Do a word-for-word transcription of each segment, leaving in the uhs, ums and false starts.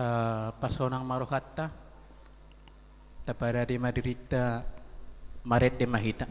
Eh, pasonang ma rohanta, taparade ma dirinta, marende ma hita.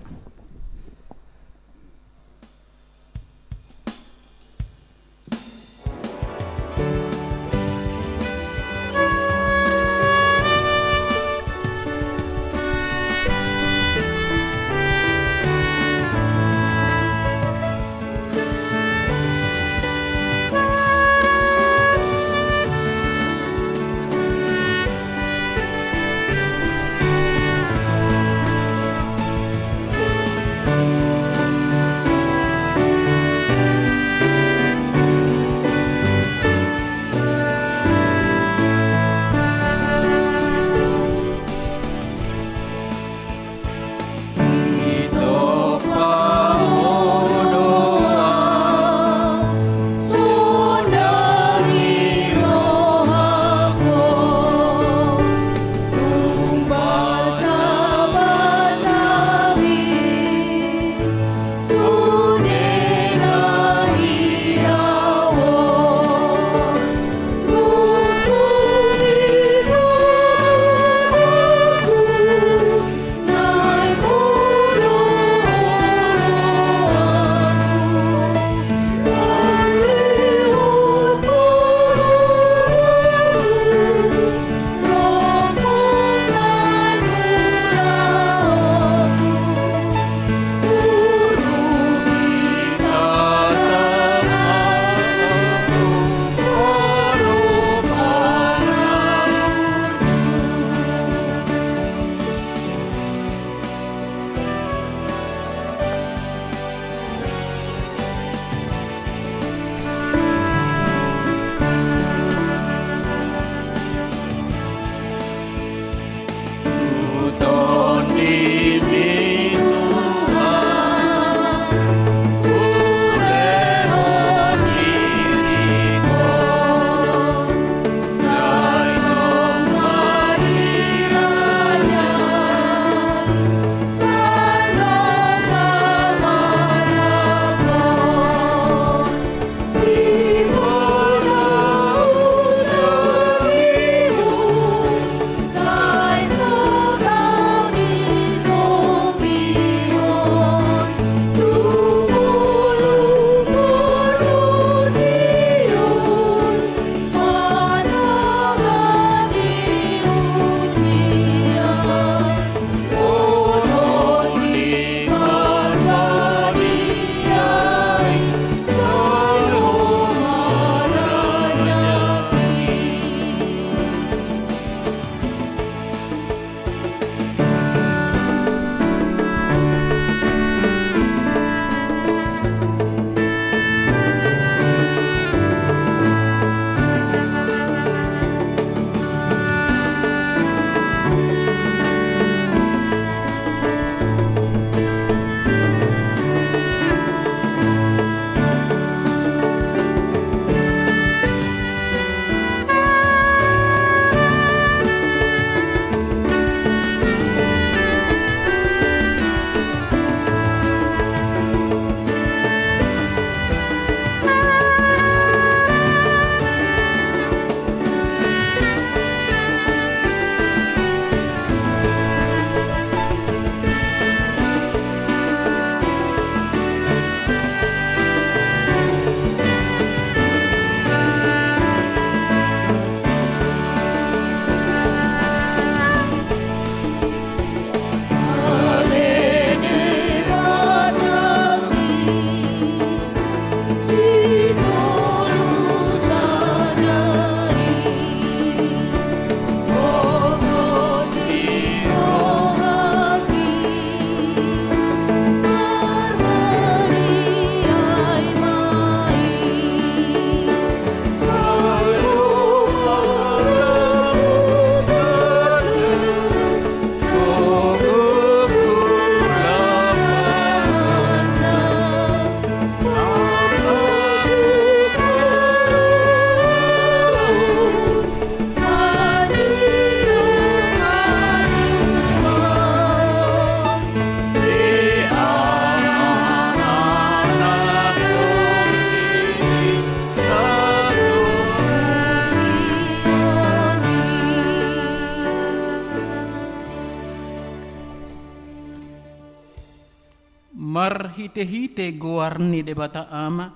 Marhite-hite goar ni Debata Ama,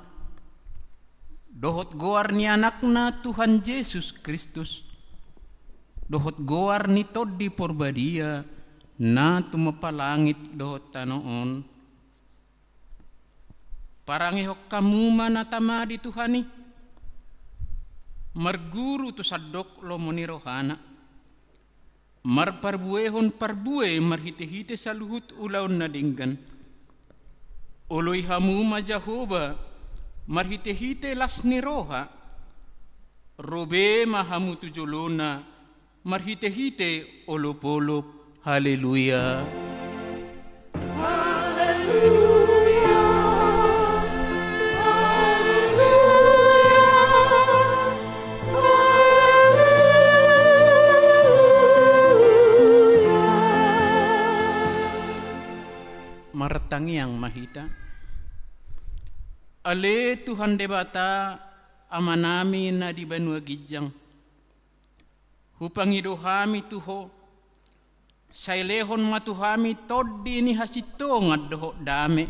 dohot goar ni Anakna Tuhan Jesus Kristus, dohot goar ni Tondi Porbadia, na tumompa langit dohot tano on, parangehon hamu ma na tama di Tuhan i, marguru tu sandok lomo ni rohana, marparbuehon parbue marhite-hite saluhut ulaon na denggan. Oloi hamu ma Jahowa marhite-hite las ni roha, ro be ma hamu tu jolona marhite-hite olop-olop. Haleluya. Haleluya. Haleluya. Martangiang ma hita. Ale Tuhan Debata, Amanami na di banua ginjang, hupangido hami tu Ho, sai lehon ma tu hami tondi ni hasintongan dohot dame,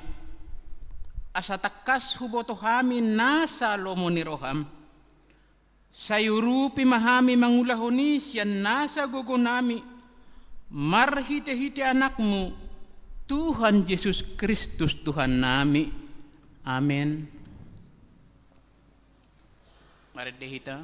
asa tangkas huboto hami nasa lomo ni roham. Sai urupi ma hami mangulahon i sian nasa gogonami, marhite-hite Anakmu, Tuhan Jesus Kristus Tuhannami. Amen. Marende hita.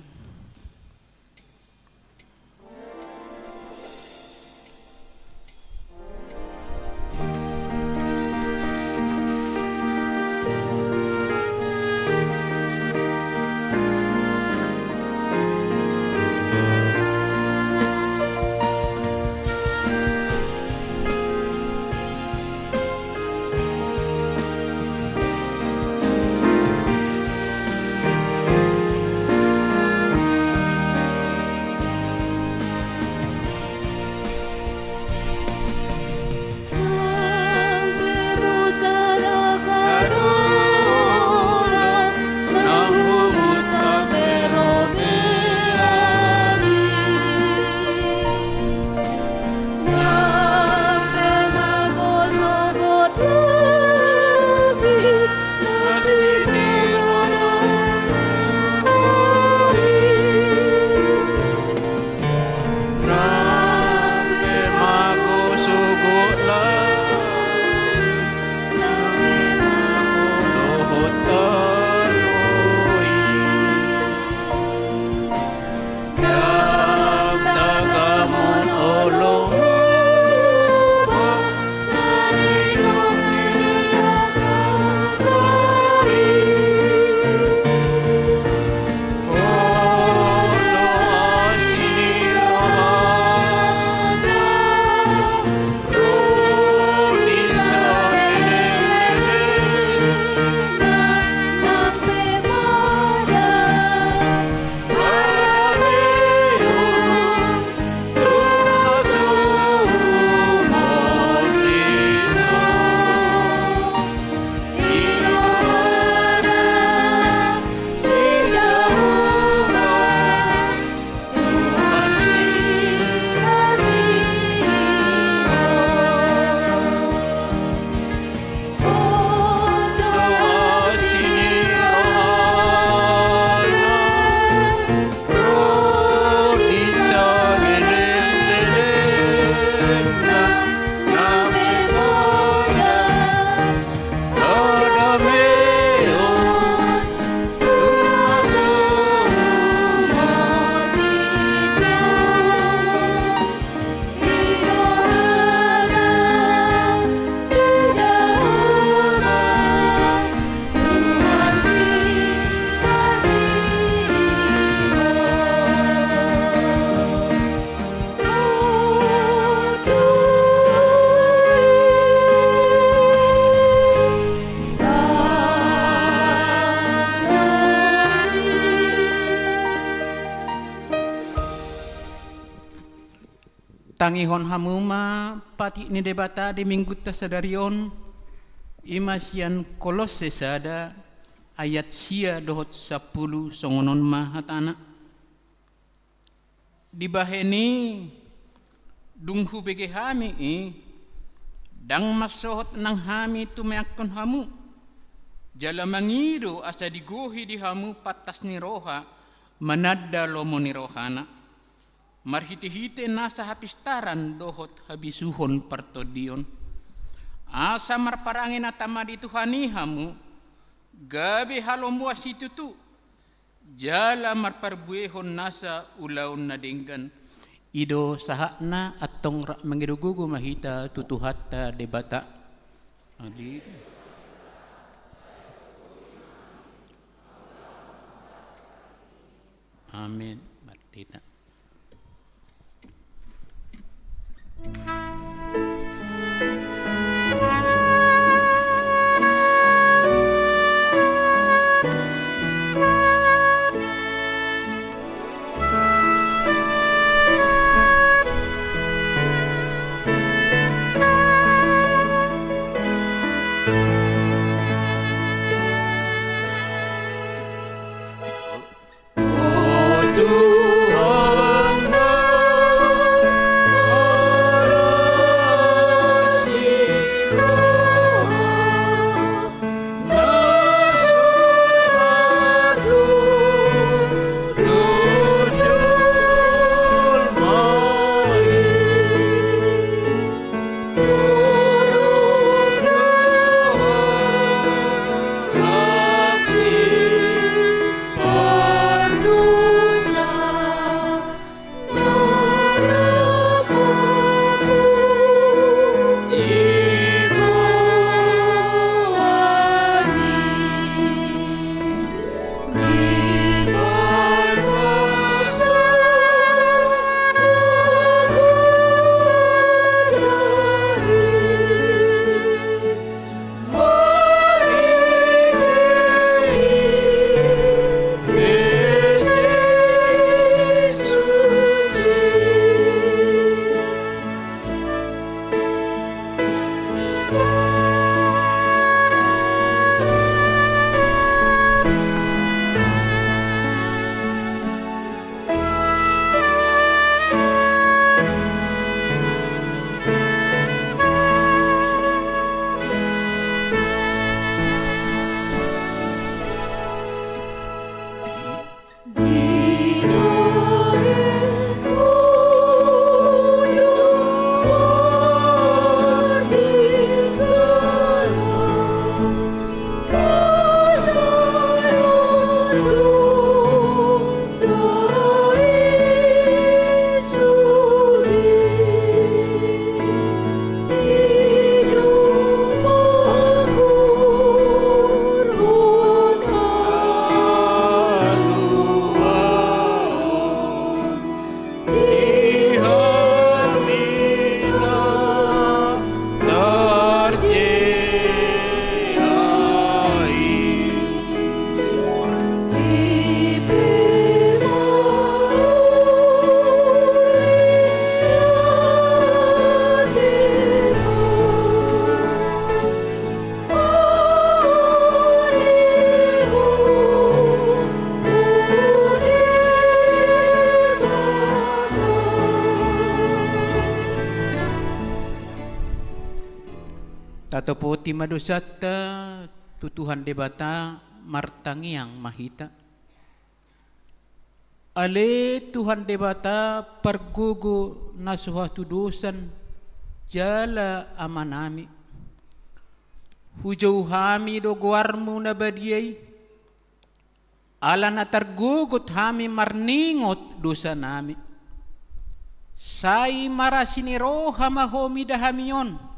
Tangihon hamu ma patik ni Debata di minggunta sadari on, i ma sian Kolosse sada ayat sia dohot sampulu, songon on ma hatana. Dibahen i, dung hubege hami i, Ndang mansohot nang hami tumeakkon hamu, jala mangido asa digohi di hamu pantas ni roha mananda lomo ni rohana, marhitehite nasa hapistaran dohot habisuhon partondion, asa marparange na tama di Tuhan i hamu, gabe halomoan situtu, jala marparbuehon nasa ulaon na denggan. I do sahatna. Antong rap mangido gogo ma hita tu Tuhanta Debata. Adi. Amin. Marhite. Tatopoti ma dosanta tu Tuhan Debata, martangiang ma hita. Ale Tuhan Debata, pargogo na so hatudosan jala Amanami, hujou hami do goarmu na badia i, ala na targogot hami marningot dosanami. Sai marasi ni roha ma Ho mida hami on,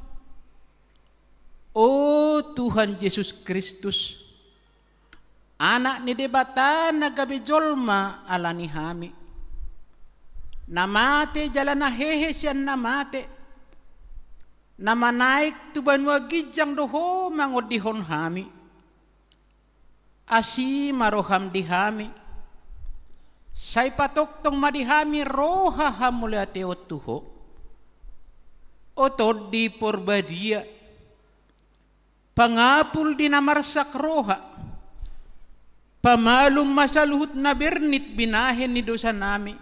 o Tuhan Jesus Kristus, Anak ni Debata na gabe jolma ala ni hami, na mate jala na hehe sian na mate, na manaek tu banua ginjang do Ho mangondihon hami. Asi ma roham di hami, sai patongtong ma di hami roha hamauliateon tu Ho. O Tondi Porbadia, pangapul di na marsak roha, pamalum ma saluhut na bernit binahen ni dosanami.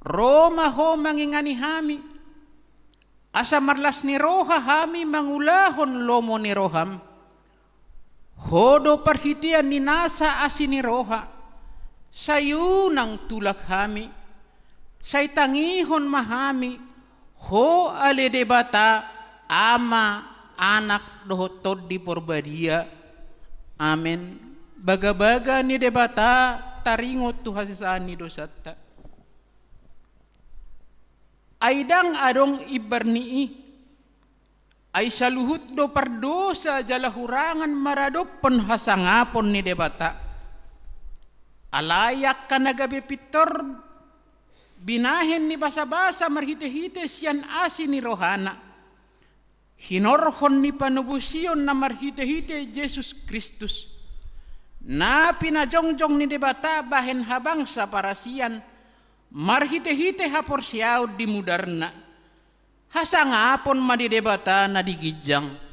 Ro ma Ho mangingani hami, Asa marlas ni roha hami mangulahon lomo ni roham. Ho do parhitean ni nasa asi ni roha, sai unang tulak hami, sai tangihon ma hami, ho ale Debata, Ama, Anak, dohot Tondi Porbadia. Amen. Bagabaga ni Debata taringot tu hasesaan ni dosanta. Ai ndang adong imbar ni i. Ai saluhut do pardosa jala hurangan maradophon hasangapon ni Debata. Alai angka na gabe pintor binahen ni basabasa marhitehite sian asi ni rohana, hinorhon ni panobusion na marhitehite Jesus Kristus, na pinajongjong ni Debata bahen habangsa parasian, marhitehite haporseaon di mudarna. Hasangapon ma di Debata na di ginjang.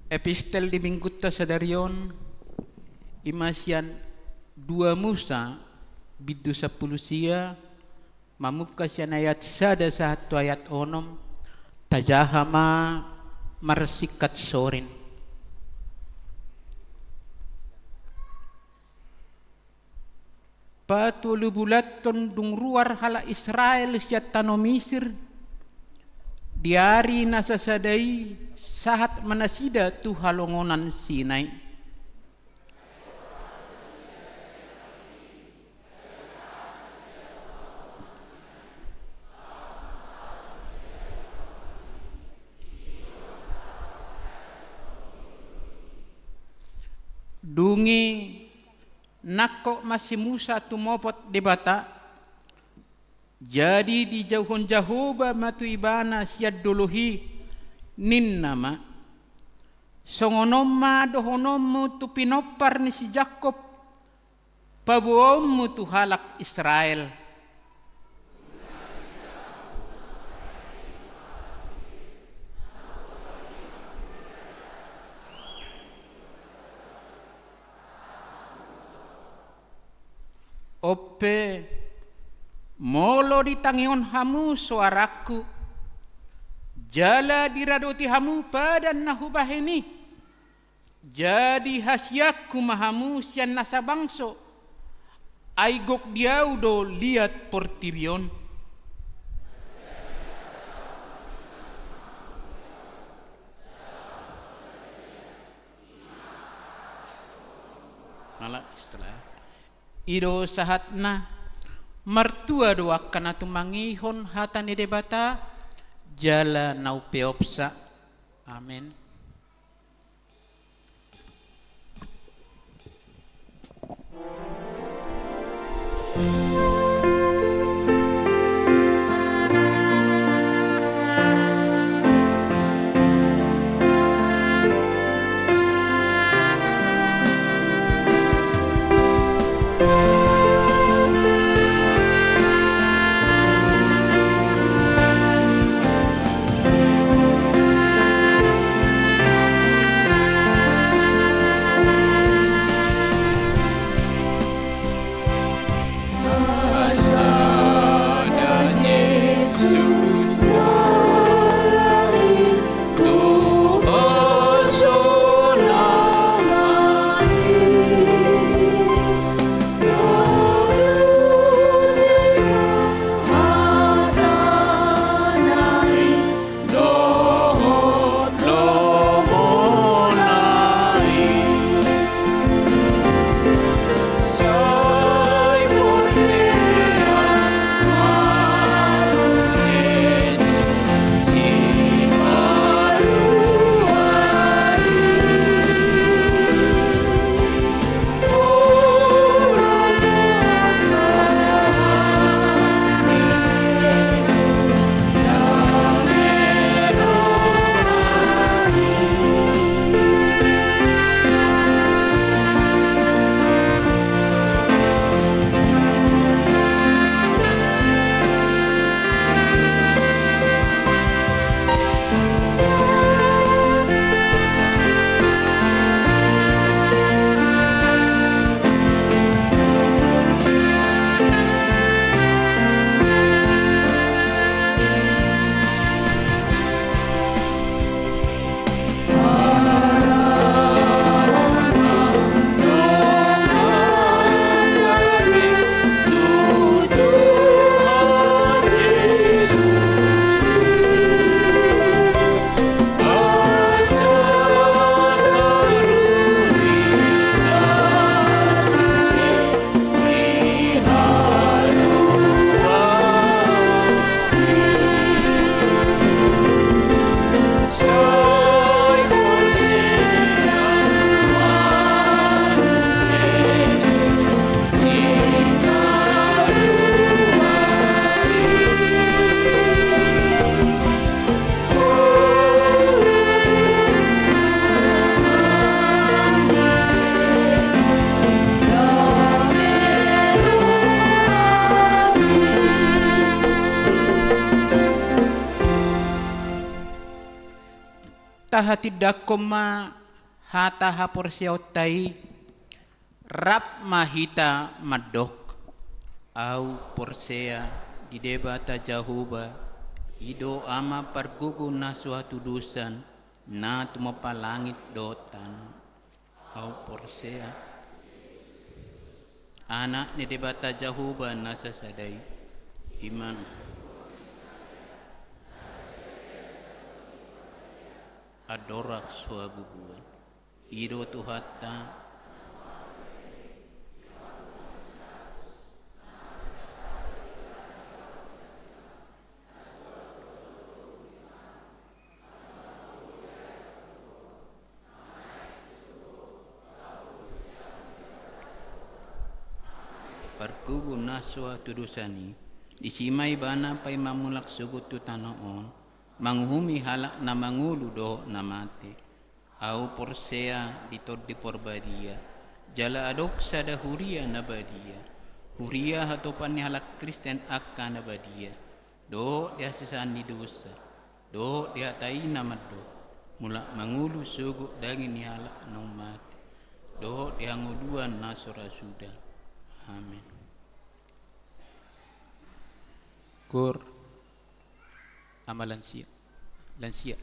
Epistel di minggunta sadari on, i ma sian dua Musa, bindu sampulu sia, mamungka sian ayat sada sahat tu ayat onom, tajaha ma marsingkat sorin. Patolu bulan dung ruar halak Israel sian tano Misir, di ari na sasada i sahat ma nasida tu halongonan Sinai. Dung i nangkok ma si Musa tumopot Debata. Jadi dijouhon Jahowa ma tu ibana sian dolok i, ninna ma: Songon on ma dohononmu tu pinompar ni si Jakkob, paboaonmu tu halak Israel. On pe, molo ditangihon hamu soarangku, jala diradoti hamu padan na hubahen i, jadi hasianku ma hamu sian nasa bangso, Ai gok di Ahu do liat portibi on. Ala istilah. I do sahatna. Martua do angka na tumangihon hata ni Debata, jala na umpeopsa. Amen. Tahatindangkon ma hata haporseaonta i. Rap ma hita mandok. Ahu porsea di Debata Jahowa, i do Ama pargogo na so hatudosan, na tumompa langit dohot tano. Ahu porsea Anak ni Debata Jahowa na sasada i, i ma na andorang so habubuhan. I do Tuhanta. Pargogo na so hatudosan i, disi ma Ibana paima mulak sogot tu tano on, manguhumi halak na mangolu dohot na mate. Ahu porsea di Tondi Parbadia, jala adong sada huria na badia, huria hatopan ni halak Kristen angka na badia, dohot di hasesaan ni dosa, dohot di hata i na mandok, mulak mangolu sogot daging ni halak naung mate, dohot di hangoluan na so ra suda. Amen. Kur Ama lansia. Lansia.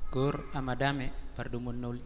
Syukur, Ama Dame, pardomuan na uli.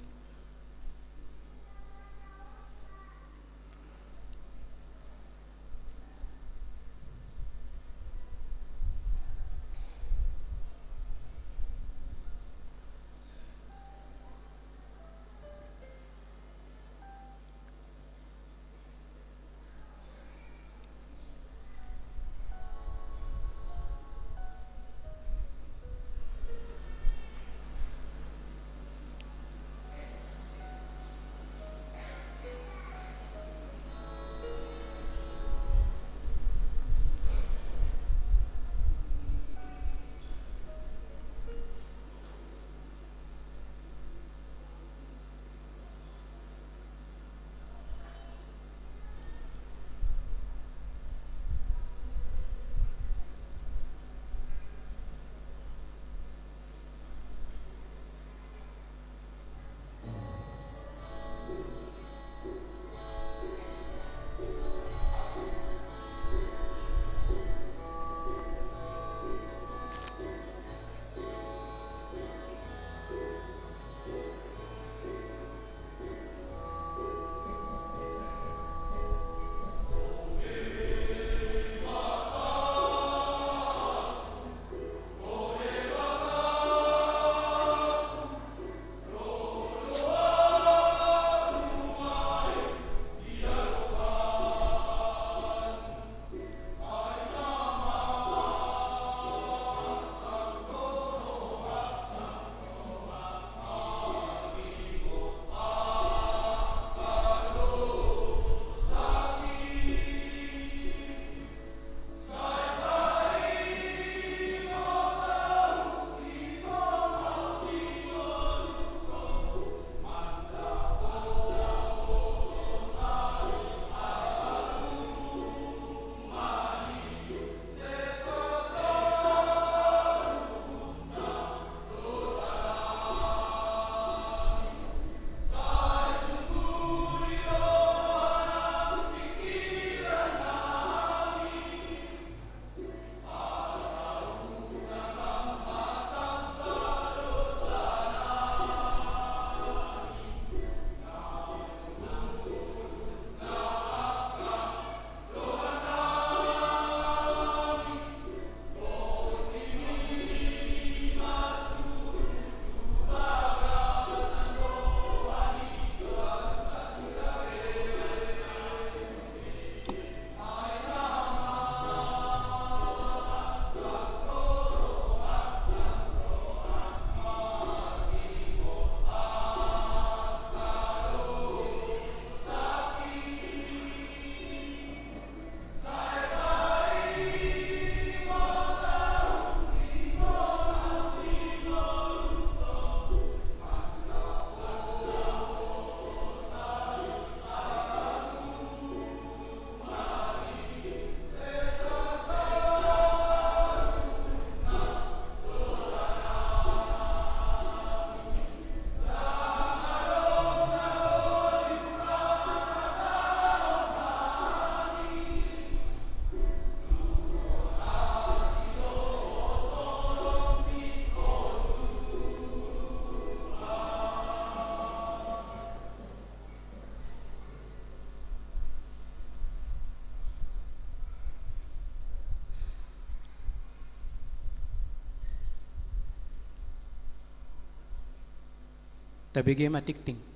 Tabege ma tingting.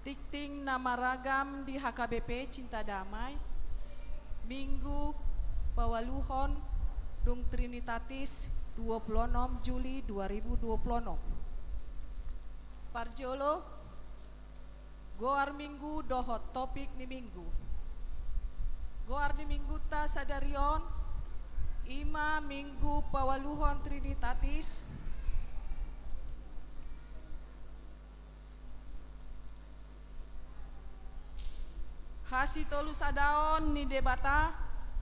Tingting na maragam di H K B P Cinta Damai, Minggu paualuhon dung Trinitatis, dua puluh enam Juli dua ribu dua puluh enam. Parjolo, Goar Minggu dohot topik ni Minggu. Goar ni Minggunta sadari on, i ma Minggu paualuhon Trinitatis. Hasitolusadaon ni Debata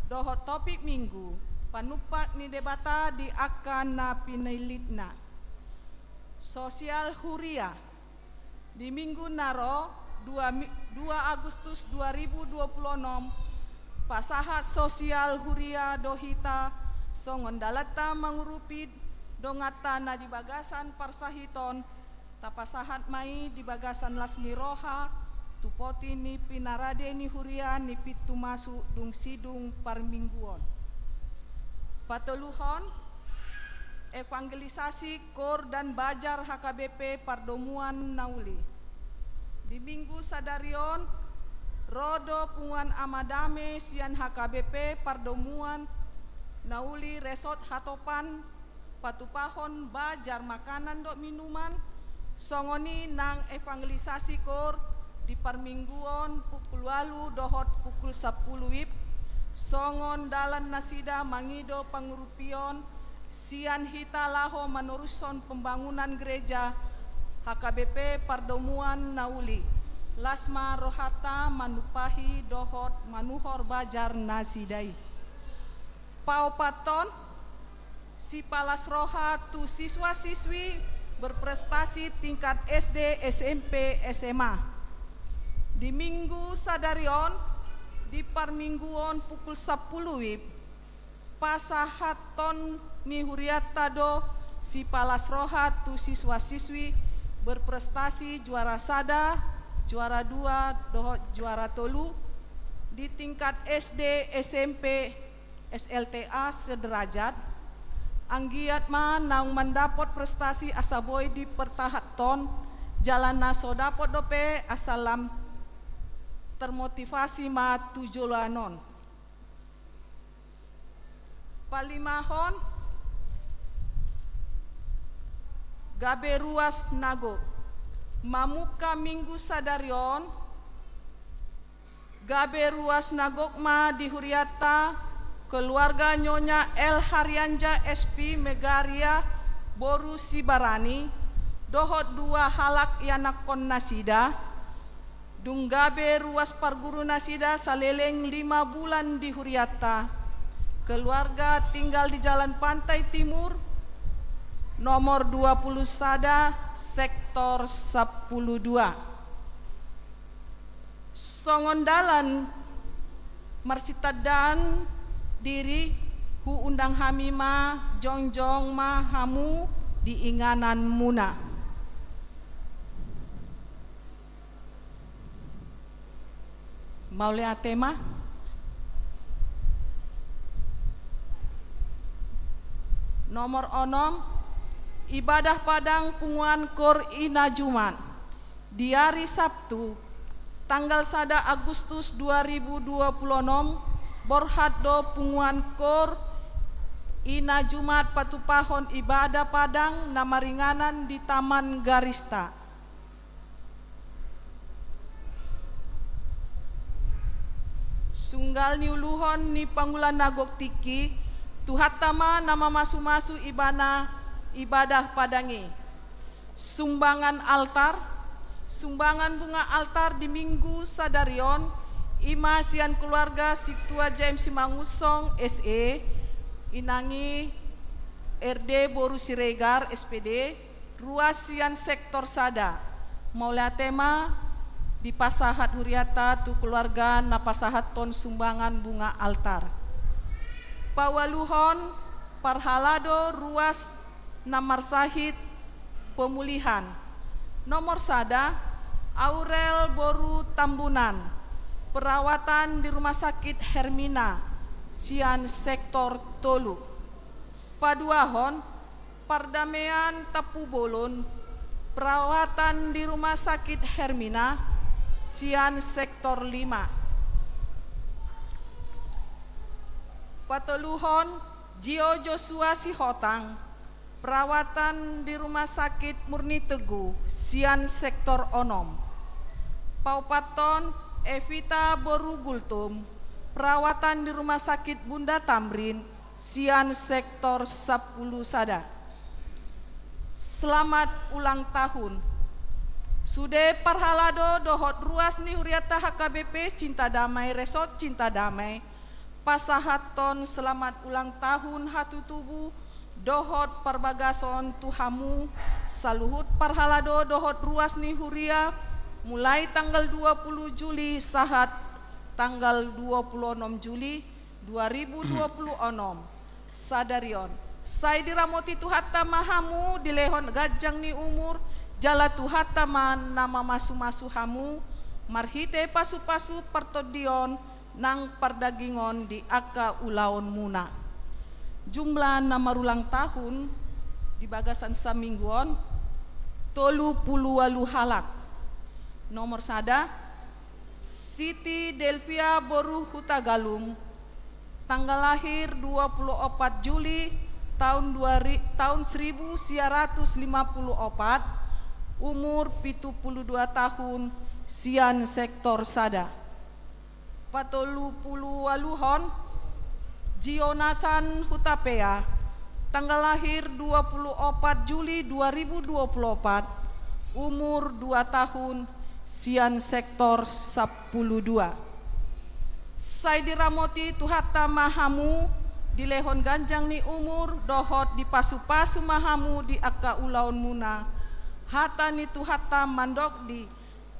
dohot topik Minggu, panumpak ni Debata di angka na pinillitna. Sosial huria. Di Minggu na ro, dua mi-, dua Agustus dua ribu dua puluh onom, pasahat sosial huria do hita songon dalanta mangurupi donganta na di bagasan parsahiton, tapasahat ma i di bagasan las ni roha tu poti ni pinarade ni huria ni pintu masuk dung sidung parmingguon. Patoluhon, evangelisasi Koor dan Bajar H K B P Pardomuan Na Uli. Di Minggu sadari on, ro do punguan Ama Dame sian H K B P Pardomuan Na Uli Resort Hatopan patupahon bajar makanan dohot minuman, songon i nang evangelisasi Koor di parmingguon pukul ualu dohot pukul sampulu W I B, songon dalan nasida mangido pangurupion sian hita laho manorushon pembangunan gereja H K B P Pardomuan Na Uli, las ma rohanta manumpahi dohot manuhor bajar nasida i. Paopathon, sipalas roha tu siswa-siswi berprestasi tingkat S D, S M P, S M A. Di Minggu sadari on, di parmingguon pukul sampulu W I B, pasahathon ni hurianta do sipalas roha tu siswa-siswi berprestasi juara sada, juara dua, dohot juara tolu di tingkat S D, S M P, S L T A sederajat, anggiat ma naung mandapot prestasi asa boi dipertahathon, jala na so dapot dope asa lam termotivasi ma tu joloan on. Palimahon, gabe ruas na gok. Mamungka Minggu sadari on, gabe ruas na gok ma di hurianta keluarga Nyonya L Harianja S P Megaria boru Sibarani dohot dua halak ianakhon nasida, dung gabe ruas parguru nasida saleleng lima bulan di hurianta. Keluarga tinggal di Jalan Pantai Timur, nomor dua puluh sada, sektor sampulu dua. Songon dalan marsitandaan diri, huundang hami ma, jongjong ma hamu di ingananmuna. Mauliate ma. Nomor onom, ibadah padang punguan Koor Ina Jumat. Di ari Sabtu, tanggal sada Agustus dua ribu dua puluh onom, borhat do punguan Koor Ina Jumat patupahon ibadah padang na maringanan di Taman Garista. Sunggal niuluhon ni pangula na gok tingki, Tuhanta ma na mamasumasu ibana ibadah padang i. Sumbangan altar, sumbangan bunga altar di Minggu sadari on, i ma sian keluarga Sintua James Simangunsong S E, inang i R D boru Siregar S P D, ruas sian sektor sada. Mauliate ma dipasahat hurianta tu keluarga na pasahathon sumbangan bunga altar. Paualuhon, parhalado ruas na marsahit pemulihan. Nomor sada, Aurel boru Tambunan, perawatan di Rumah Sakit Hermina sian sektor tolu. Paduahon, Pardamean Tampubolon, perawatan di Rumah Sakit Hermina sian sektor lima. Patoluhon, Jio Joshua Sihotang, perawatan di Rumah Sakit Murni Teguh sian sektor onom. Paopathon, Evita boru Gultom, perawatan di Rumah Sakit Bunda Tamrin, sian sektor sampulu sada. Selamat ulang tahun. Sude parhalado dohot ruas ni hurianta H K B P Cinta Damai, Resort Cinta Damai, pasahathon selamat ulang tahun hatutubu dohot parbagason tu hamu, saluhut parhalado dohot ruas ni huria, mulai tanggal dua pulu Juli sahat tanggal dua pulu onom Juli dua ribu dua pulu onom. Sadari on, sai diramoti Tuhanta ma hamu, dilehon ganjang ni umur, jala Tuhanta ma na mamasumasu hamu, marhite pasupasu partondion nang pardagingon di angka ulaonmuna. Jumlah na marulang tahun di bagasan saminggu on, tolu pulu ualu halak. Nomor sada, Siti Delvia boru Hutagalung, tanggal lahir dua pulu opat Juli tahun dua ri-, tahun seribu sia ratus lima pulu opat, umur pitu pulu dua tahun, sian sektor sada. Patolu pulu ualuhon, Jonathan Hutapea, tanggal lahir dua pulu opat Juli dua ribu dua pulu opat, umur dua tahun, sian sektor sampulu dua. Sai diramoti Tuhanta ma hamu, dilehon ganjang ni umur, dohot dipasupasu ma hamu di angka ulaonmuna. Hata ni Tuhanta mandok di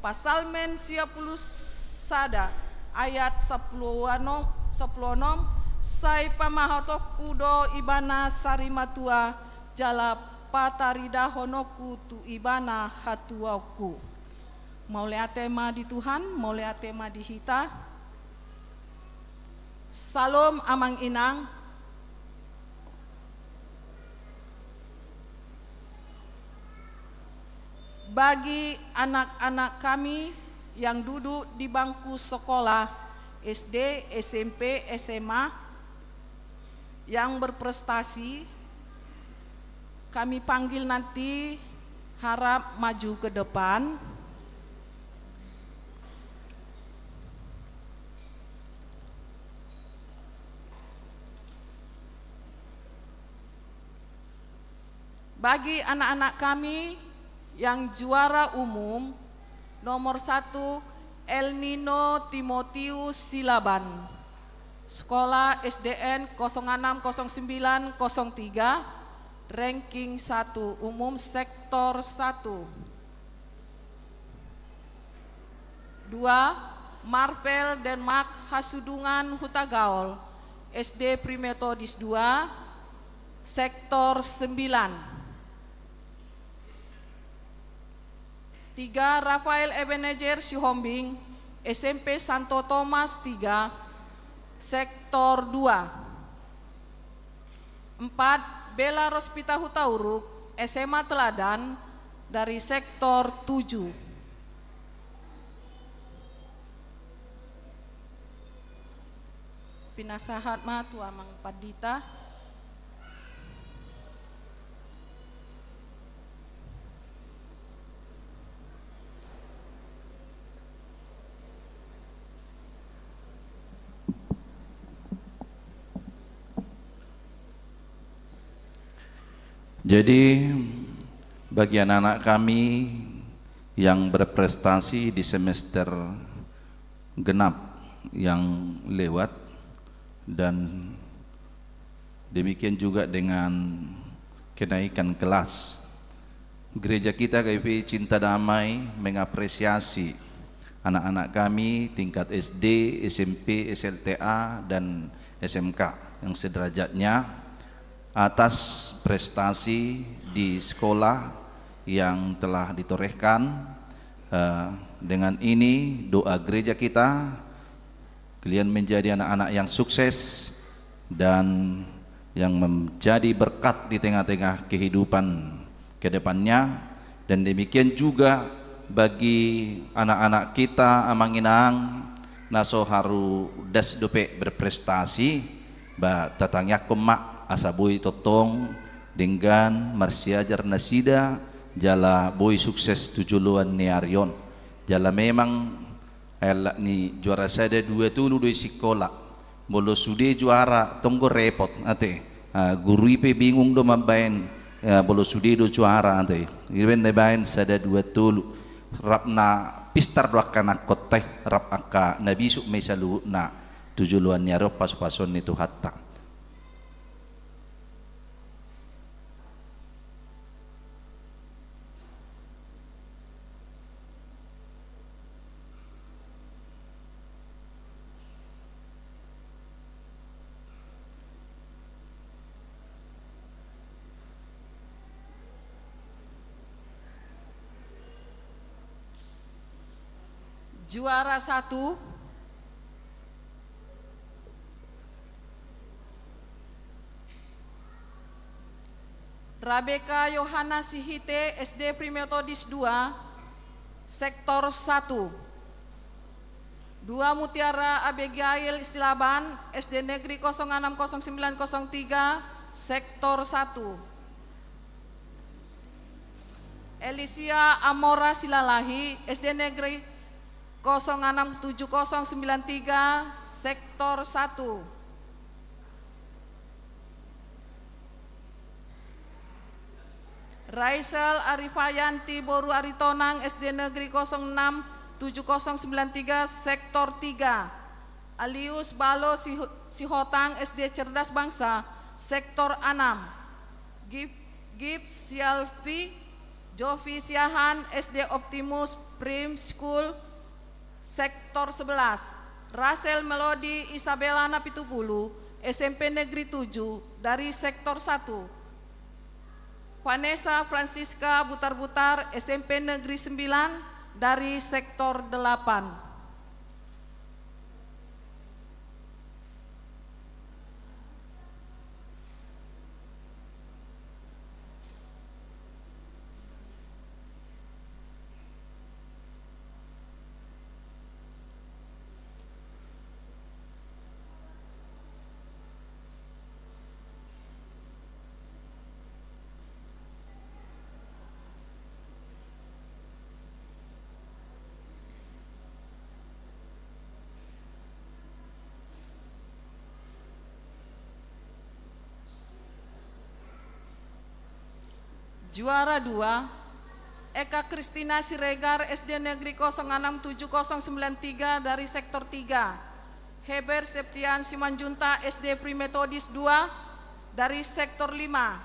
Psalmen sia pulu sada ayat sampulu onom, sampulu onom, sai pamahatonku do ibana sari matua, jala pataridahononku tu ibana hatuaonku. Mauliate ma di Tuhan, mauliate ma di hita. Salom, Amang Inang. Bagi anak-anak kami yang duduk di bangku sekolah S D, S M P, S M A yang berprestasi, kami panggil nanti, harap maju ke depan. Bagi anak-anak kami yang juara umum, nomor satu, Elnino Timotius Silaban, sekolah S D N kosong enam kosong sembilan kosong tiga, ranking satu, umum sektor satu. Dua, Marvel Denmark Hasudungan Hutagaol, S D Primetodist dua, sektor sembilan. Tiga, Rafael Ebenezer Sihombing, S M P Santo Tomas tiga, sektor dua. Empat, Bella Rospita Hutauruk, S M A Teladan, dari sektor tujuh. Pinasahat ma tu Amang Pandita. Jadi, bagi anak-anak kami yang berprestasi di semester genap yang lewat, dan demikian juga dengan kenaikan kelas. Gereja kita G P I Cinta Damai mengapresiasi anak-anak kami tingkat S D, S M P, S L T A, dan S M K yang sederajatnya atas prestasi di sekolah yang telah ditorehkan. Eh, dengan ini, doa gereja kita, kalian menjadi anak-anak yang sukses dan yang menjadi berkat di tengah-tengah kehidupan ke depannya. Dan demikian juga bagi anak-anak kita, Amang Inang, na so haru das dope berprestasi, ba tatangiangkon ma asa boi tongtong denggan marsiajar nasida, jala boi sukses tu joloan ni ari on. Jala memang, eh, alani juara sada dua tolu do i sikola. Molo sude juara, tong do repot, ate. Ah, guru i pe bingung do mambaen, eh, molo sude do juara, ate. Ibaen na baen sada dua tolu. Rap na pistar do angka anakhonta i, rap angka na bisuk ma i saluhutna tu joloan ni ari on pasu-pasuon ni Tuhanta. Juara satu, Rabeka Yohana Sihite, S D Primetodis dua, sektor satu. Dua, Mutiara Abigail Silaban, S D Negeri kosong enam kosong sembilan kosong tiga, sektor satu. Elisia Amora Silalahi, S D Negeri kosong enam tujuh kosong sembilan tiga, sektor satu. Raisel Arifayanti Boru Aritonang, S D Negeri kosong enam tujuh kosong sembilan tiga, sektor tiga. Alius Balo Siho-, Sihotang, S D Cerdas Bangsa, sektor enam. Gif-, Gift Sialvi Jovi Siahaan, S D Optimus Prime School, sektor sebelas. Rasel Melody Isabella Napitupulu, S M P Negeri tujuh, dari sektor satu. Vanessa Francisca Butarbutar, S M P Negeri sembilan, dari sektor delapan. Juara dua, Eka Kristina Siregar, S D Negeri kosong enam tujuh kosong sembilan tiga, dari sektor tiga. Heber Septian Simanjuntak, S D Primetodis dua, dari sektor lima.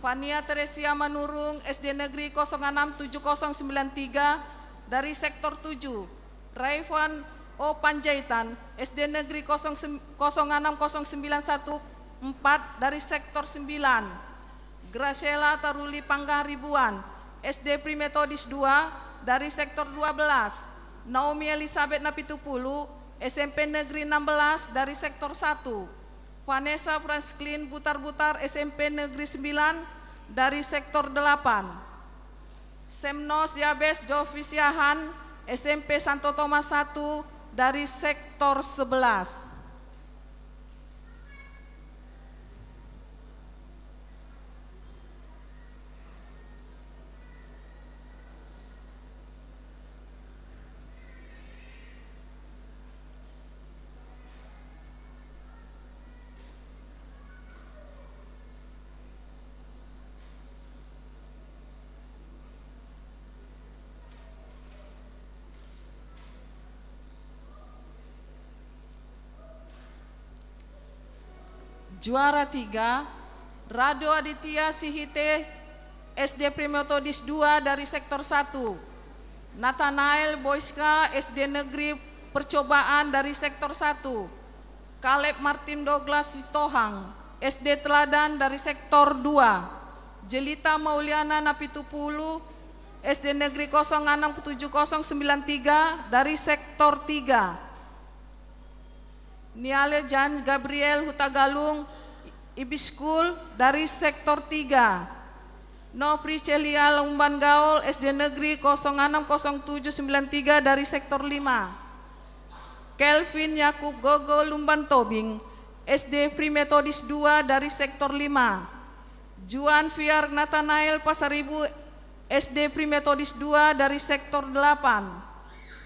Fania Teresia Manurung, S D Negeri kosong enam tujuh kosong sembilan tiga, dari sektor tujuh. Raifan O Panjaitan, S D Negeri kosong sem-, kosong enam kosong sembilan satu empat, dari sektor sembilan. Graciela Taruli Panggaribuan, S D Primetodis dua, dari sektor dua belas. Naomi Elizabeth Napitupulu, S M P Negeri enam belas, dari sektor satu. Vanessa Franklin Butarbutar, S M P Negeri sembilan, dari sektor delapan. Semnos Yabes Jovi Siahaan, S M P Santo Tomas satu, dari sektor sebelas. Juara tiga, Rado Aditya Sihite, S D Primetodis dua, dari sektor satu. Nathanael Boiska, S D Negeri Percobaan, dari sektor satu. Kaleb Martin Douglas Sitohang, S D Teladan, dari sektor dua. Jelita Mauliana Napitupulu, S D Negeri kosong enam tujuh kosong sembilan tiga, dari sektor tiga. Niale Jan Gabriel Hutagalung, Ibiskul, dari sektor tiga. Nofri Celia Lumban Gaol, S D Negeri kosong enam kosong tujuh sembilan tiga, dari sektor lima. Kelvin Yakub Gogo Lumban Tobing, S D Primetodis dua, dari sektor lima. Juan Fiar Nathanael Pasaribu, S D Primetodis dua, dari sektor delapan.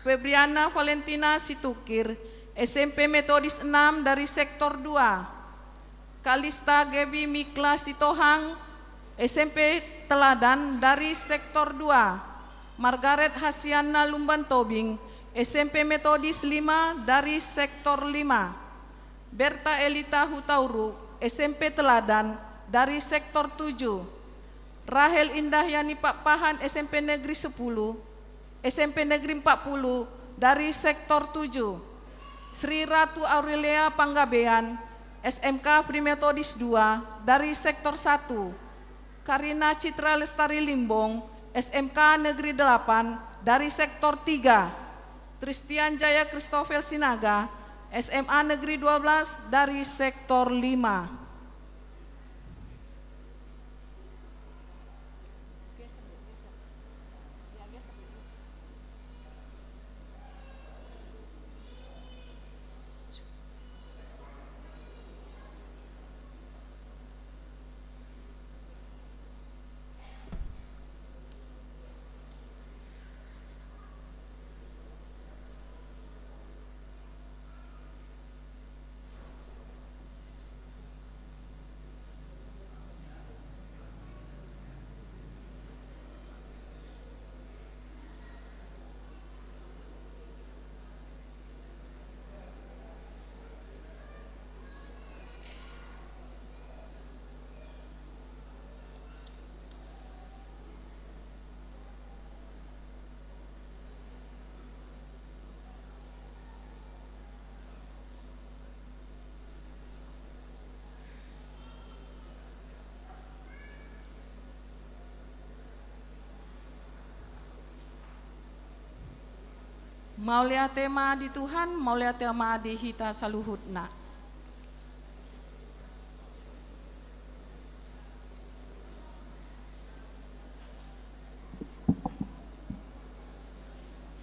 Febriana Valentina Situngkir, S M P Metodis enam dari sektor dua. Kalista Gebi Mikla Sitohang, S M P Teladan dari sektor dua. Margaret Hasianna Lumban Tobing, S M P Metodis lima dari sektor lima. Berta Elita Hutauruk, S M P Teladan dari sektor tujuh. Rahel Indahyani Pakpahan, S M P Negeri sepuluh, S M P Negeri empat puluh dari sektor tujuh. Sri Ratu Aurelia Panggabean, S M K Free Methodist dua dari sektor satu. Karina Citra Lestari Limbong, S M K Negeri delapan dari sektor tiga. Tristian Jaya Christopher Sinaga, S M A Negeri dua belas dari sektor lima. Mauliate ma di Tuhan, mauliate ma di hita saluhutna.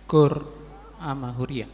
Kur ama huria.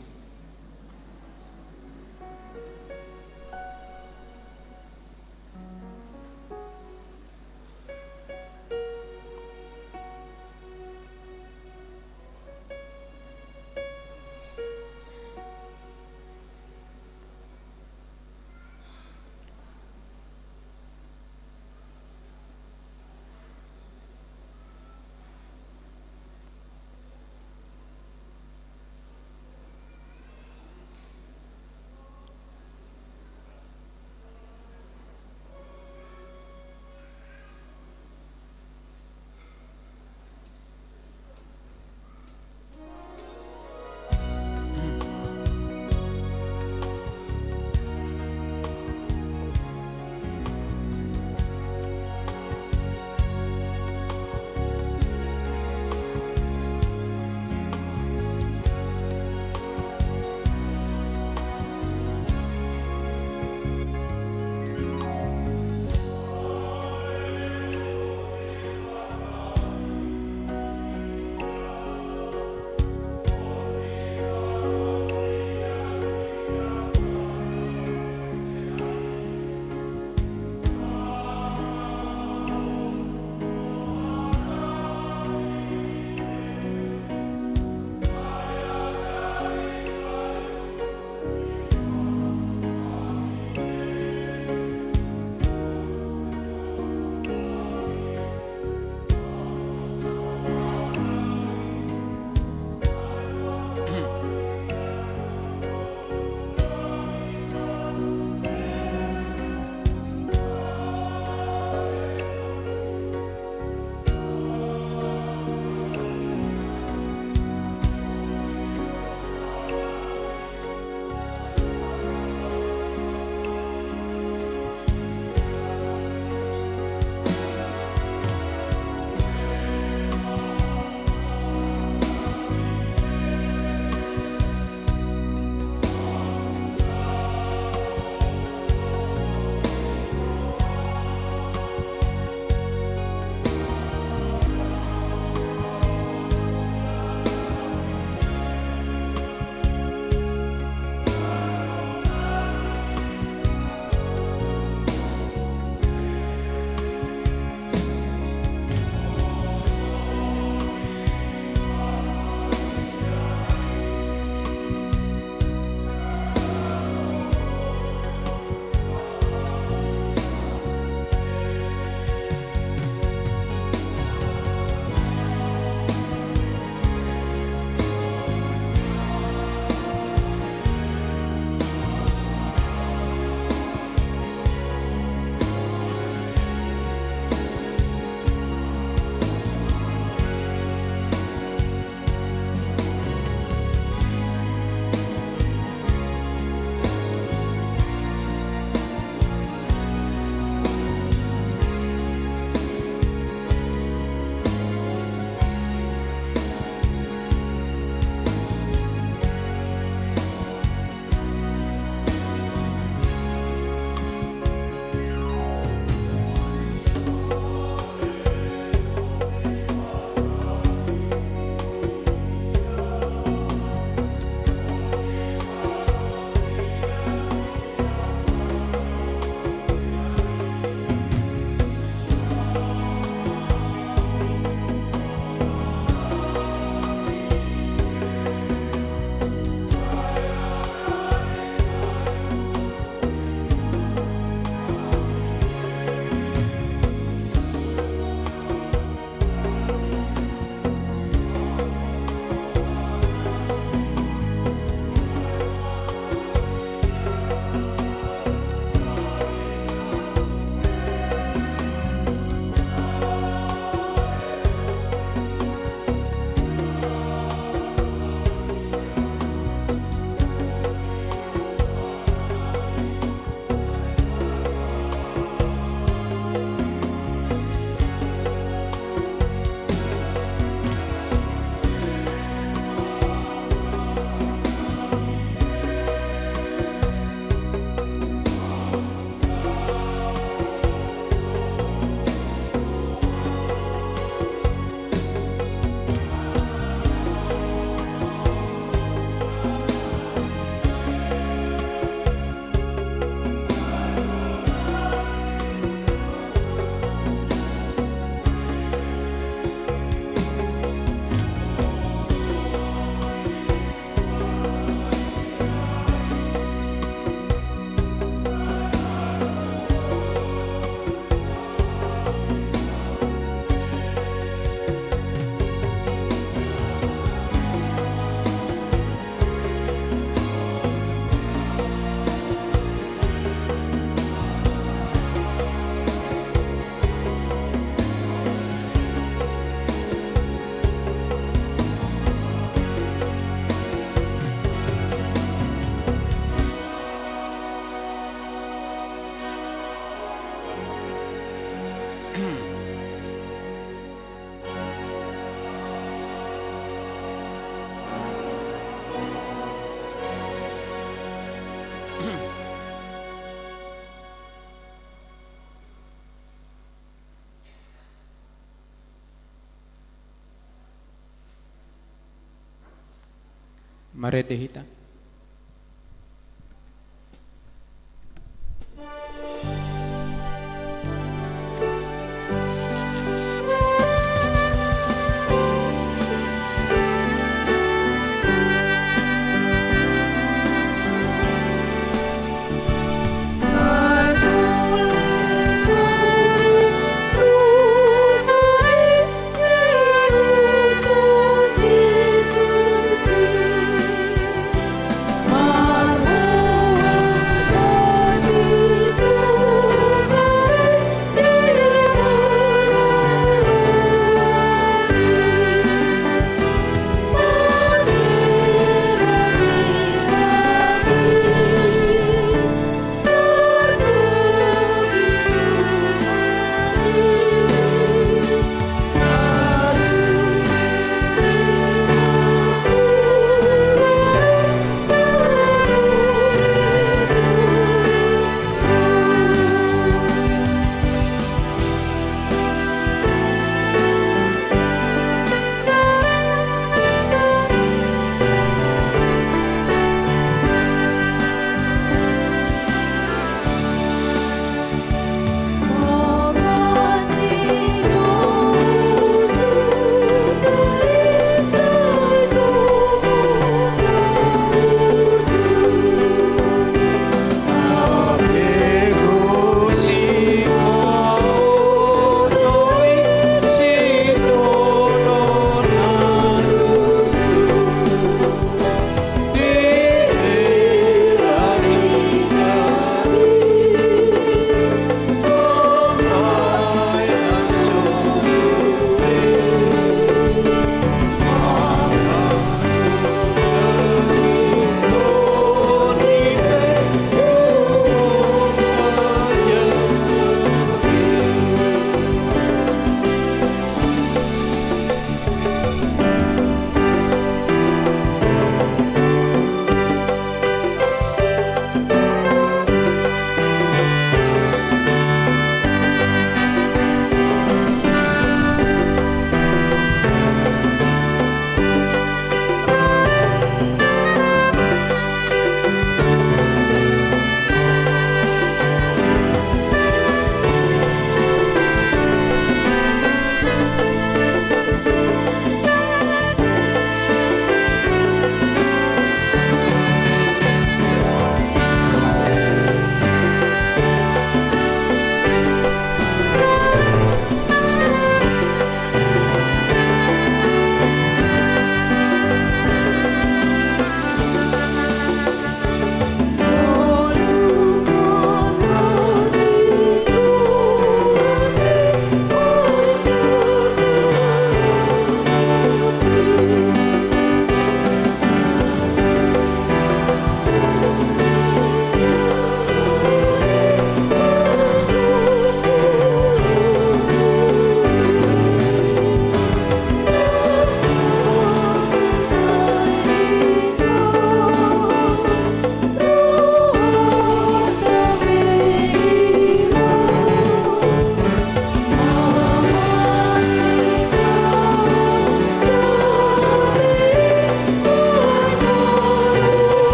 Marende hita.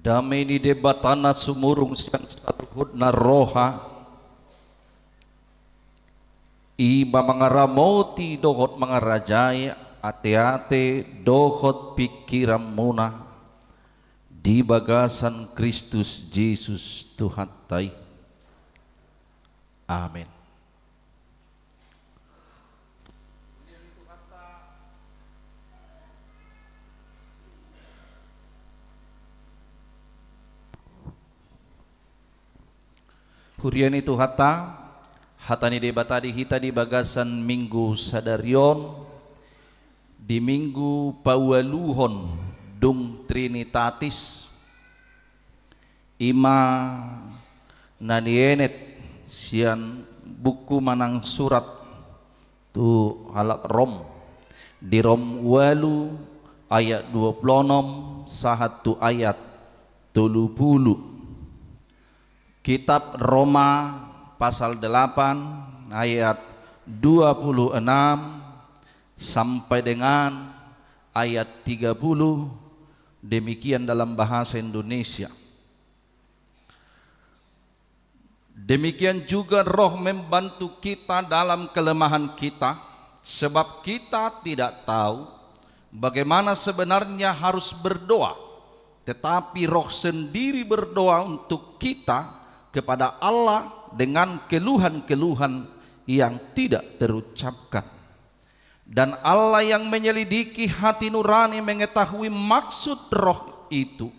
Dame ni Debata na sumurung sian saluhutna roha, i ma mangaramoti dohot mangarajai ateate dohot pingkiranmuna di bagasan Kristus Jesus Tuhanta i. Amen. Huria ni Tuhanta, hata ni Debata di hita di bagasan Minggu sadari on, di Minggu paualuhon dung Trinitatis, i ma na nienet sian buku manang surat tu halak Rom, di Rom ualu ayat dua pulu onom sahat tu ayat tolu pulu. Kitab Roma pasal delapan ayat dua pulu enam sampai dengan ayat tiga pulu, demikian dalam bahasa Indonesia. Demikian juga Roh membantu kita dalam kelemahan kita, sebab kita tidak tahu bagaimana sebenarnya harus berdoa, tetapi Roh sendiri berdoa untuk kita kepada Allah dengan keluhan-keluhan yang tidak terucapkan. Dan Allah yang menyelidiki hati nurani mengetahui maksud Roh itu,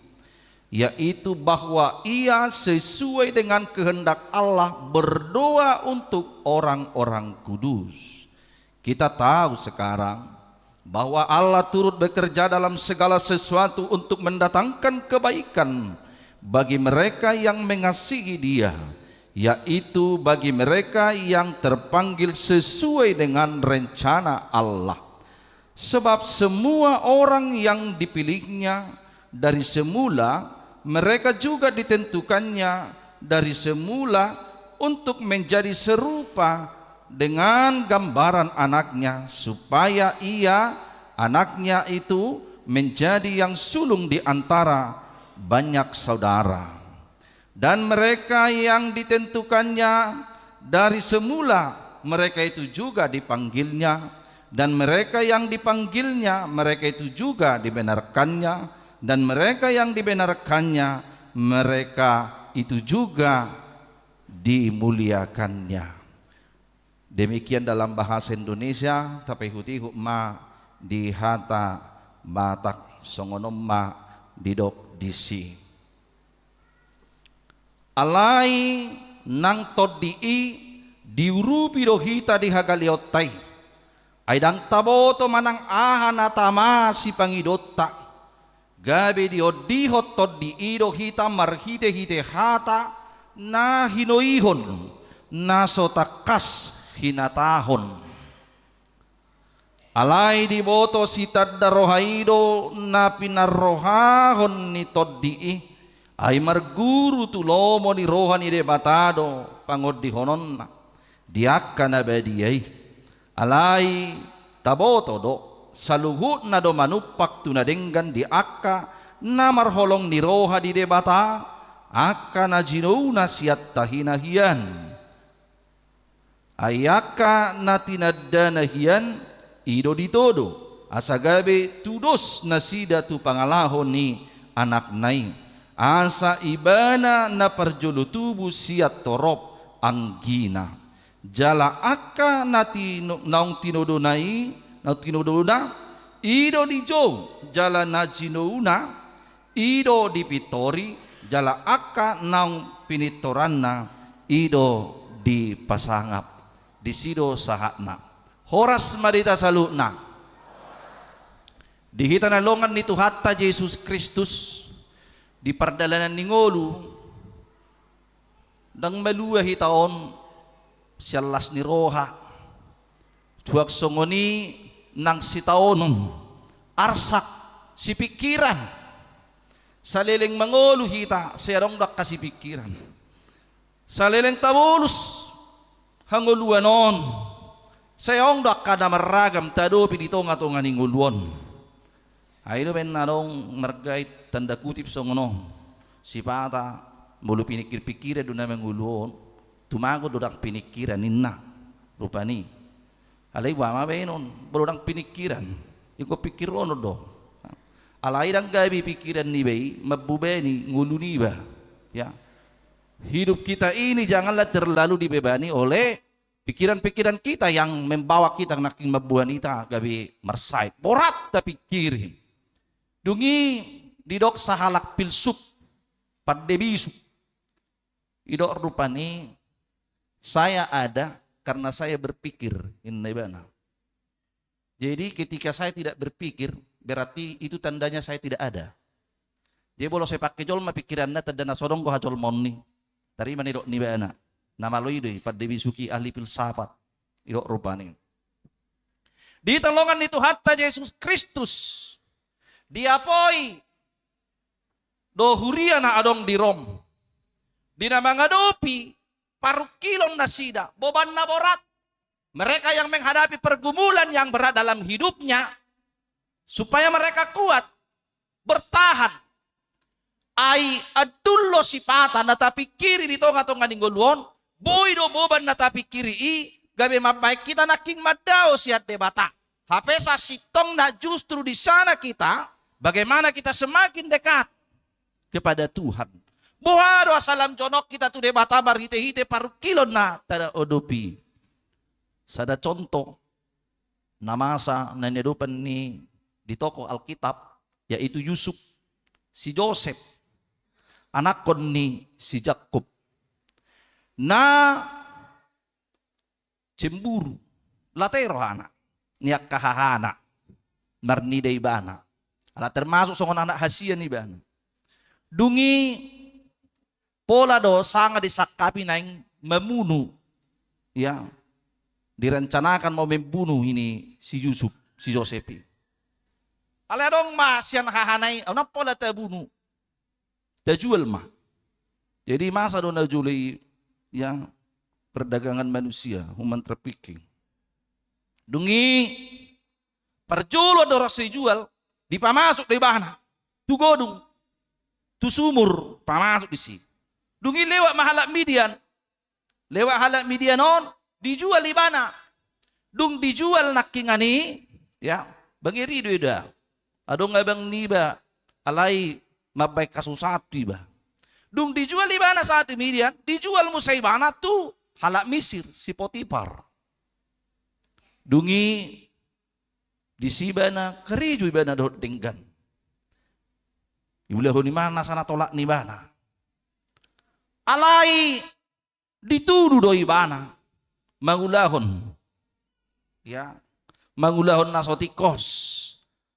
yaitu bahwa Ia sesuai dengan kehendak Allah berdoa untuk orang-orang kudus. Kita tahu sekarang bahwa Allah turut bekerja dalam segala sesuatu untuk mendatangkan kebaikan bagi mereka yang mengasihi Dia, yaitu bagi mereka yang terpanggil sesuai dengan rencana Allah. Sebab semua orang yang dipilih-Nya dari semula, mereka juga ditentukan-Nya dari semula untuk menjadi serupa dengan gambaran Anak-Nya, supaya Ia, Anak-Nya itu, menjadi yang sulung di antara banyak saudara. Dan mereka yang ditentukan-Nya dari semula, mereka itu juga dipanggil-Nya. Dan mereka yang dipanggil-Nya, mereka itu juga dibenarkan-Nya. Dan mereka yang dibenarkan-Nya, mereka itu juga dimuliakan-Nya. Demikian dalam bahasa Indonesia, tapaihut-ihut ma di hata Batak, songon on ma didok disi. Alai nang Tondi i diurupi do hita di hagaleonta i. Ai ndang taboto manang aha na tama sipangidonta. Gabe diondihon Tondi i do hita marhite-hite hata na hinoihon, na so tangkas hinatahon. Alai diboto sitanda roha i do na pinarrohahon ni Tondi i, ai marguru tu lomo ni roha ni Debata do pangondihononna di angka na badia i. Alai taboto do, saluhutna do manumpak tu na denggan di angka na marholong ni roha ni Debata, angka na jinouna sian tahi na hian. Ai angka na tinandana hian i do ditodo, asa gabe tudos nasida tu pangalaho ni Anakna i, asa Ibana na parjolo tubu sian torop anggina. Jala angka na tino-, naung tinodona i, naung tinodona, i do dijou, jala na jinouna, i do dipintori, jala angka naung pinintoranna, i do dipasangap. Disi do sahatna. Horas ma di hita saluhutna. Di hita na dongan ni Tuhanta Jesus Kristus, di pardalanan ni ngolu, ndang malua hita on sian las ni roha. Suang songon i nang sitaonon, arsak, sipingkiran. Saleleng mangolu hita, sai adong do angka sipingkiran. Saleleng tabolus hangoluan on, sai adong do angka na marragam taadopi di tonga-tonga ni ngolu on. Ai do baen na adong margait tanda kutip songon on. Sipata, molo piningkir-pingkiran do na mangolu on, tumagon do ndang piningkiran ninna, rupani. Alai boha ma baenon, molo ndang piningkiran, ingkon pingkironon do. Alai ndang gabe pingkiran niba i mambebani ngolu niba. Ya. Hidup kita ini janganlah terlalu dibebani oleh pikiran-pikiran kita yang membawa kita nangkin mamboan hita gabe marsahit. Borat tapingkiri. Dung i didok sahalak filsuf, pande bisuk. Didok rupani, "Saya ada karena saya berpikir," ninna ibana. Jadi ketika saya tidak berpikir, berarti itu tandanya saya tidak ada. Jadi molo sai pangke jolma pingkiranna, tanda na so adong do hajolmaon i. Tarima na didok ni ibana. Na malo i do i, pande bisuk i, ahli filsafat. Didok rupani. Di tongtong ni Tuhanta Jesus Kristus, diapoi do huria na adong di Rom. Di na mangadopi parungkilon nasida, boban na borat. Mereka yang menghadapi pergumulan yang berat dalam hidupnya, supaya mereka kuat, bertahan. Ai andul do sipata na tapingkiri di tonga-tonga ni ngolu on, boi do boban na tapingkiri i, gabe mambahen hita nangkin mandao sian Debata. Hape sasintongna justru di sana kita, bagaimana kita semakin dekat kepada Tuhan. Boha do asa lam jonok hita tu Debata marhite-hite parungkilon na taadopi. Sada contoh, na masa na niadopan ni di tokoh Alkitab, yaitu Yusuf, si Josep, anakkon ni si Jakkob. Na cemburu, late rohana, ni angka hahana, marnida ibana. Ala termasuk songon anak hasian ibana. Dung i pola do sanga disangkapi naeng mamunu, ya, direncanakan mau membunuh ini si Yusuf, si Josep i. Alai adong ma sian hahana i, "Unang pola tabunu, tajual ma." Jadi masa do na jolo i, ya, perdagangan manusia, human trafficking. Dung i parjolo do ro so ijual, dipamasuk do ibana tu godung, tu sumur, pamasuk disi. Dung i lewat ma halak Midian. Lewat halak Midian on, dijual ibana. Dung dijual nangkiningan i, ya, bangiri do iba. Adong abang niba, alai mambahen hasusaan tu iba. Dung dijual ibana sahat tu Midian, dijual muse ibana tu halak Misir, si Potipar. Dung i disi ibana karejo ibana dohot denggan. Diulahon ibana nasa na tolap ni ibana. Alai ditudu do ibana mangulahon, ya, mangulahon na so tingkos.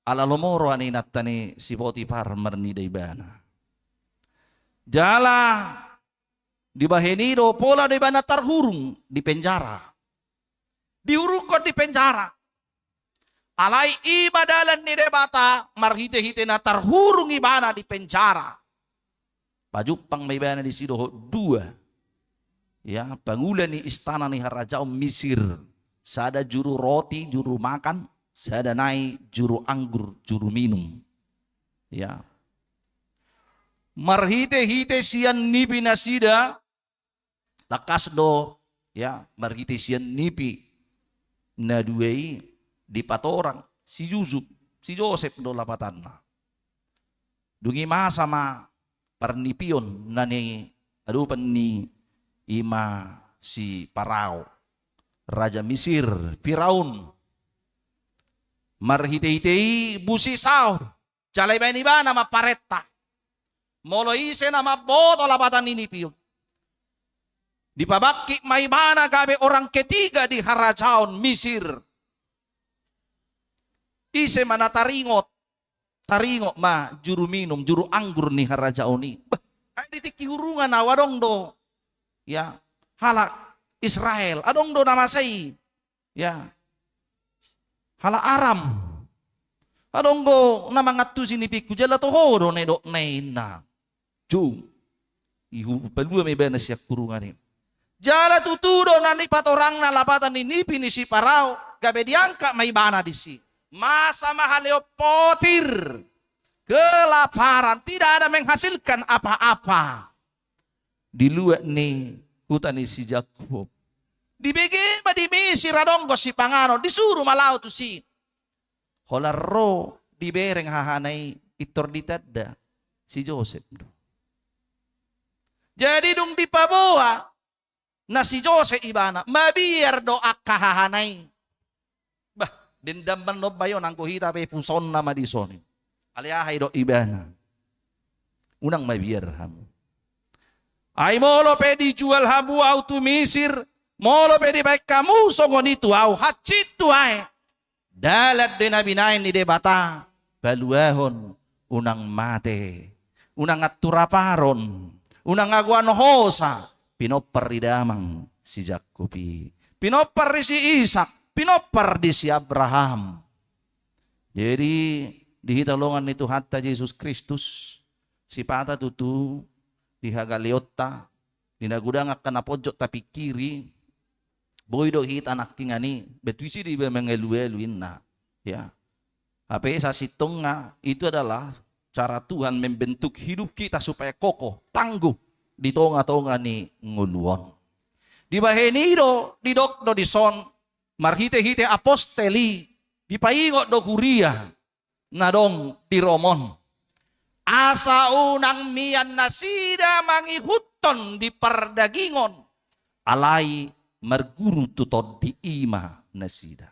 Ala lomo roha ni inanta ni si Potipar marnida ibana. Jala dibahen i do pola do ibana tarhurung di penjara. Dihurungkon di penjara. Alai i ma dalan ni Debata, marhite-hite na tarhurung ibana di penjara. Pajumpang ma ibana disi dohot dua, ya, pangula ni istana ni harajaon Misir. Sada juru roti, juru makan, sada nai juru anggur, juru minum. Ya. Marhite-hite sian nipi nasida, tangkas do, ya, marhite sian nipi na dua i dipatorang si Yusuf, si Josep do lapatanna. Dung i masa ma parnipion na niadopan ni i ma si Parao, raja Misir, Firaun. Marhite-hite i busi saor. Jala dibahen ibana ma parenta. Molo ise na mamboto lapatan ni nipi on, dipabangkit ma ibana gabe orang ketiga di harajaon Misir. Ise ma na taringot? Taringot ma juru minum, juru anggur ni harajaon i. Bah, ai di tingki hurungan au adong do, ya, halak Israel, adong do na masa i, ya, halak Aram. Adong do na mangantusi nipingku, jala toho do na nidokna i, ninna. Jung. Dipalua ma ibana sian hurungan i. Jala tutu do na nipatorangna lapatan ni nipi ni si Parao, gabe diangkat ma ibana disi. Masa ma haleon potir. kelaparan, tidak ada menghasilkan apa-apa di luat ni huta ni si Jakkob. Dibege ma di Misir adong do sipanganon, disuru ma laho tusi. Holan ro dibereng hahana i, pintor ditanda si Josep do. Jadi dung dipaboa na si Josep ibana, mabiar do angka hahana i. Bah, dendam ma on bayo, nanggo hita pe pusaonna ma dison i. Alai aha didok ibana? Unang mabiar hamu. Ai molo pe dijual hamu ahu tu Misir, molo pe dibaen hamu songon i tu ahu, hansit tu ahu. Dalan do i na binaen ni Debata, paluahon, unang mate, unang anturaparon, unang agoan hosa, pinompar ni damang si Jakkob i, pinompar ni si Isak, pinompar ni si Abraham. Jadi, di hita longan ni Tuhanta Jesus Kristus, sipata tutu di hagaleonta, di na godang angka na ponjot tapingkiri, boi do hita nangkingan i, betul isi di mangalualu inna. Ya. Hape sasintongna itu adalah cara Tuhan membentuk hidup kita supaya kokoh, tangguh di tonga-tonga ni ngolu on. Dibahen i do, didok do dison, marhite-hite apostel i, dipaingot do huria na adong di Rom on. Asa unang mian nasida mangihuthon di pardagingon, alai marguru tu Tondi i ma nasida.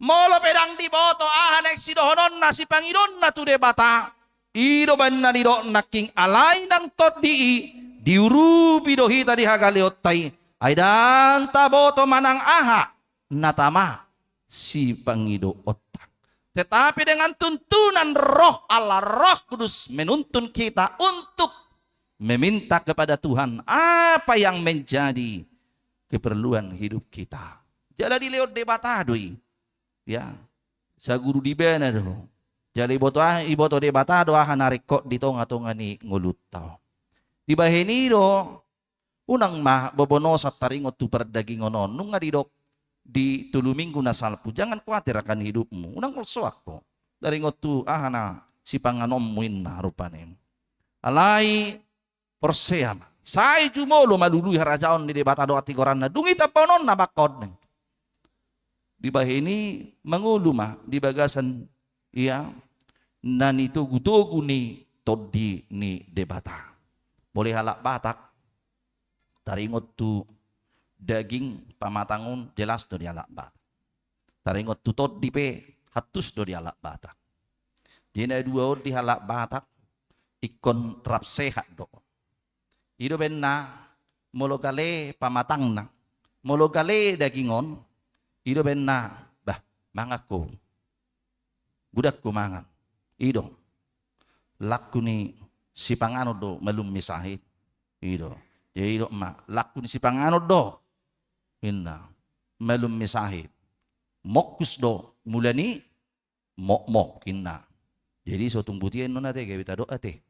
Molo pe ndang diboto aha naeng sidohononna, sipangidoonna tu Debata, i do umbahen na didok nangkin, alai nang Tondi i, diurupi do hita di hagaleonta i, ai ndang taboto manang aha na tama sipangidoonta. Tetapi dengan tuntunan Roh Allah, Roh Kudus menuntun kita untuk meminta kepada Tuhan apa yang menjadi keperluan hidup kita. Jala dilehon Debata do i. Ya. Saguru di ibana do. Jala diboto, diboto Debata do aha na ringkot di tonga-tonga ni ngolunta. Dibahen i do, unang ma bobonosan taringot tu pardagingon on, nunga didok di tolu minggu na salpu, jangan khawatir akan hidupmu, unang holsoan ho taringot tu aha na sipanganonmu inna rupani. Alai porsea ma, sai jumolo malului harajaon ni Debata dohot hatigoranna, dung i tambaononna ma angka on. Dibahen i mangolu ma di bagasan ia na nitogu-togu ni Tondi ni Debata. Molo halak Batak, taringot tu daging pamatang on jelas do di halak Batak. Taringot tu tondi pe hantus do di halak Batak. Jadi na dua on di halak Batak ingkon rap sehat do. I do umbahen na molo gale pamatangna, molo gale daging on, i do umbahen na, bah, mangan ho. Godang ho mangan. I do. Langku ni sipanganon do malum ni sahit. I do. Jadi didok ma, langku ni sipanganon do, inna, malum ni sahit. Mongkus do mula ni mokmok, inna. Jadi so tung butian do on ate, gabe tadok ate.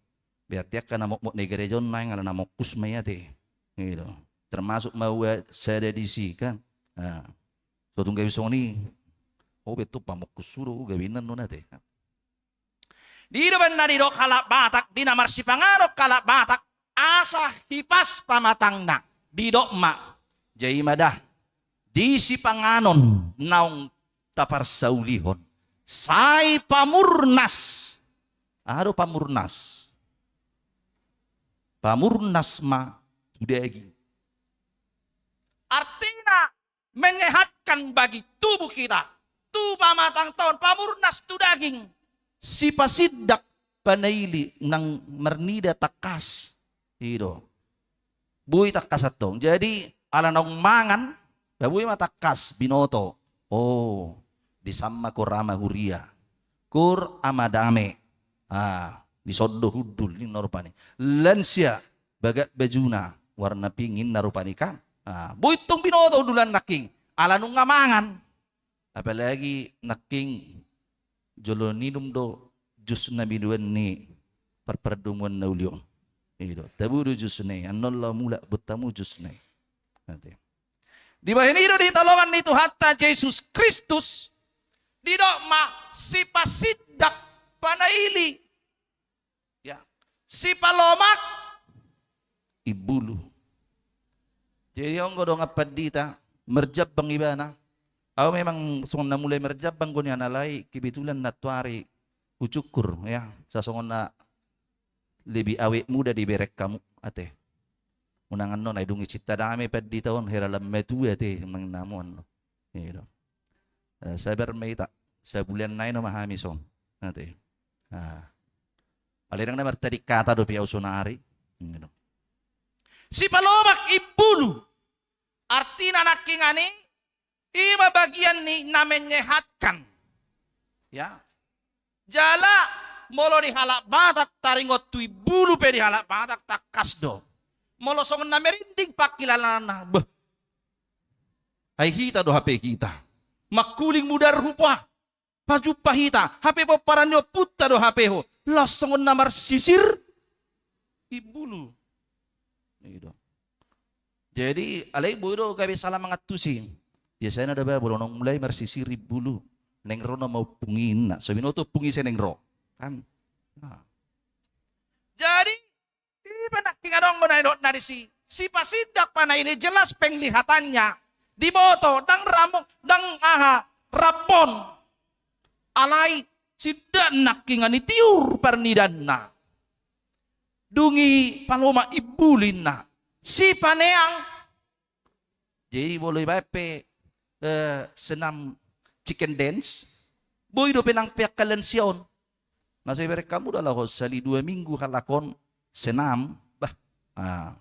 Berarti angka na mokmok na di gareja on naeng ala na mongkus ma i ate. I do. Termasuk ma ua sada disi kan. Nah. So tung gabe songon i. Ho pe tung pamongkus sudo, gabe inna do on ate. Di do umbahen na didok halak Batak, di na marsipanganon halak Batak, asa hipas pamatangna, didok ma, jadi i ma da, di sipanganon naung taparsaulihon, sai pamurnas. Aha do pamurnas? Pamurnas ma tu daging. Artina, menyehatkan bagi tubuh kita. Tu pamatangta on, pamurnas tu daging. Sipasindak panaili nang marnida tangkas. I do. Boi tangkas antong. Jadi, ala naung mangan, ba boi ma tangkas binoto. Oh, disamma koor ama huria. Koor ama dame. Ah, dison do hundul, ninna rupani. Lansia, bagak bajuna, warna pink, ninna rupani kan. Ah, boi tong binoto hundulanna nangkin. Ala nunga mangan. Apalagi nangkin jolo ninum do jus na minuan ni parpardomuan na uli on. I do. Tabo do jus na i, annon laho mulak boan hamu jus na i. Ate. Dibahen i do di hita longan ni Tuhanta Jesus Kristus, didok ma sipasindak panaili. Sipalomak imbulu. Jadi anggo dongan pandita, marjambang ibana. Au memang songon na mulai marjambang do nian, alai kebetulan nantoari hucukur, ya, sasongon na lebih awet muda dibereng hamu, ate. Unang annon, ai dung i sinta dame pandita on, hela lam matua, ate, manang na muan do. Iya do. Eh, sabar ma hita, sabulan nai nama hami son, ate. Ah. Alai ndang na martading kata dope au sonari. Iya do. Sipalomak imbulu. Artina nangkiningan i, i ma bagian ni na menyehatkan. Ya. Jala molo di halak Batak taringot tu imbulu pe di halak Batak tangkas do. Molo songon na merinding pangkilalaanna, beh. Ai hita do hape hita. Mangkuling mudar hupa. Pajumpa hita, hape pomparan ni ompunta do hape ho. Laos songon na marsisir imbulu. Iya do. Jadi, alai boi do gabe sala mangantusi. Biasana do ba, molo naung mulai marsisir imbulu, naeng ro nama ompung i, ninna. So binoto ompung i sai naeng ro. Kan? Nah. Jadi, i pe nangkiningan adong do na nidokna disi. Sipasindak Panaili, jelas penglihatannya. Diboto, ndang ramuk, ndang aha, rap on. Alai sindak nangkiningan i tiur parnidaanna. Dung i palomak imbulu ninna. Sipaneang. Jadi molo ibaen pe, eh, senam chicken dance, boi dope nang pe angka lansia on. Na so ibereng hamu do halak on, sahali dua minggu halak on senam, bah. Ah.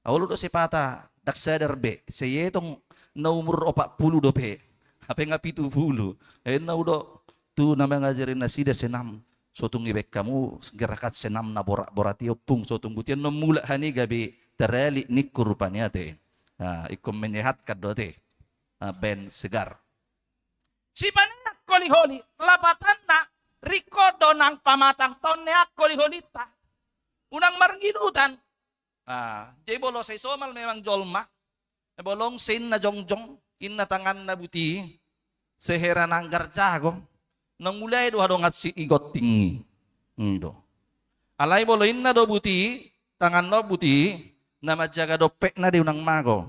Olo do sipata, ndang sadar be, sai i tong na umur opat pulu dope. Hape nga pitu pulu. Eh, na udo tu na mangajari nasida senam. So tung ibaen hamu gerakan senam na borat-borat i ompung, so tung boti annon mulak hami gabe teralik ningku rupani, ate. Ah, ingkon menyehatkan do, ate. Ah, badan segar. Sipaneang holi-holi, lapatanna ringkot do nang pamatang taon ni angka holi-holinta. Unang marngilutan. Ah, jadi molo sai somal memang jolma, eh, molo ung sai inna jongjong, inna tanganna buti, sai hera nanggar jago, naung mulai do hadong hansit i gonting i. Ido. Alai molo inna do buti, tanganna buti, na manjaga dompetna do i unang mago.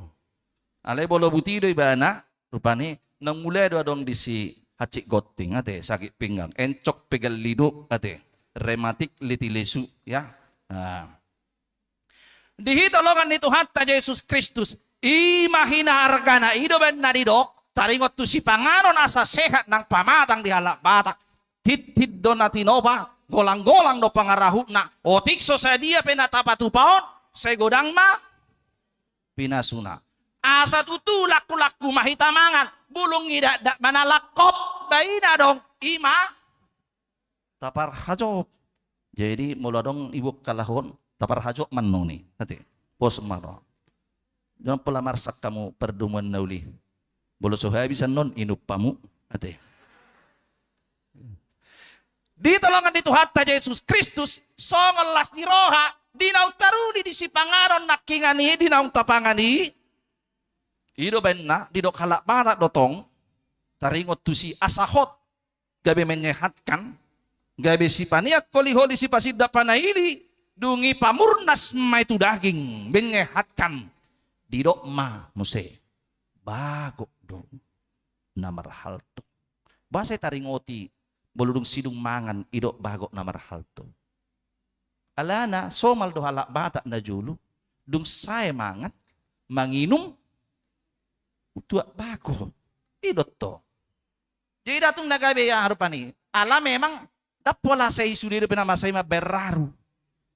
Alai molo buti do ibana, rupani naung mulai do adong disi hansit gonting, ate, sakit pinggang, encok pegal liduk, ate, rematik leti lesu, ya. Ah. Di hita holongan ni Tuhanta Jesus Kristus, i ma hinaargana, i do baen na didok, taringot tu sipanganon asa sehat nang pamatang di halak Batak. Tintin do na tinopa, golang-golang do pangarahutna, otik so sadia pe na tapatupa on, sai godang ma pinasuna. Asa tutu langku-langku ma hita mangan, bulung ni dakdak ma na langkop, baina adong, i ma taparhajop. Jadi, molo adong iboan halak on, taparhajop ma annon i. Ate, pos ma ro. Jom pola marsak hamu pardomuan na uli. Molo so habis annon, inum hamu. Ate. Di hita holongan ni Tuhanta Jesus Kristus, songon las ni roha, di naung taruli di sipanganon nangkiningan i, di naung tapangan i. I do baenna, didok halak Batak do tong, taringot tusi asa hot, gabe menyehatkan, gabe sipaneang holi-holi, sipasindak panaili, dung i pamurnas ma i tu daging, menyehatkan. Didok ma muse, bagot do na marhalto. Boasa i taringoti, molo dung sidung mangan, didok bagot na marhalto? Alana, somal do halak Batak na jolo, dung sae mangan, manginum, tuak bagot. I do tong. Jadi datung na gabe aha rupani. Ala memang ndang pola sai sude dope na masa i mambaen raru.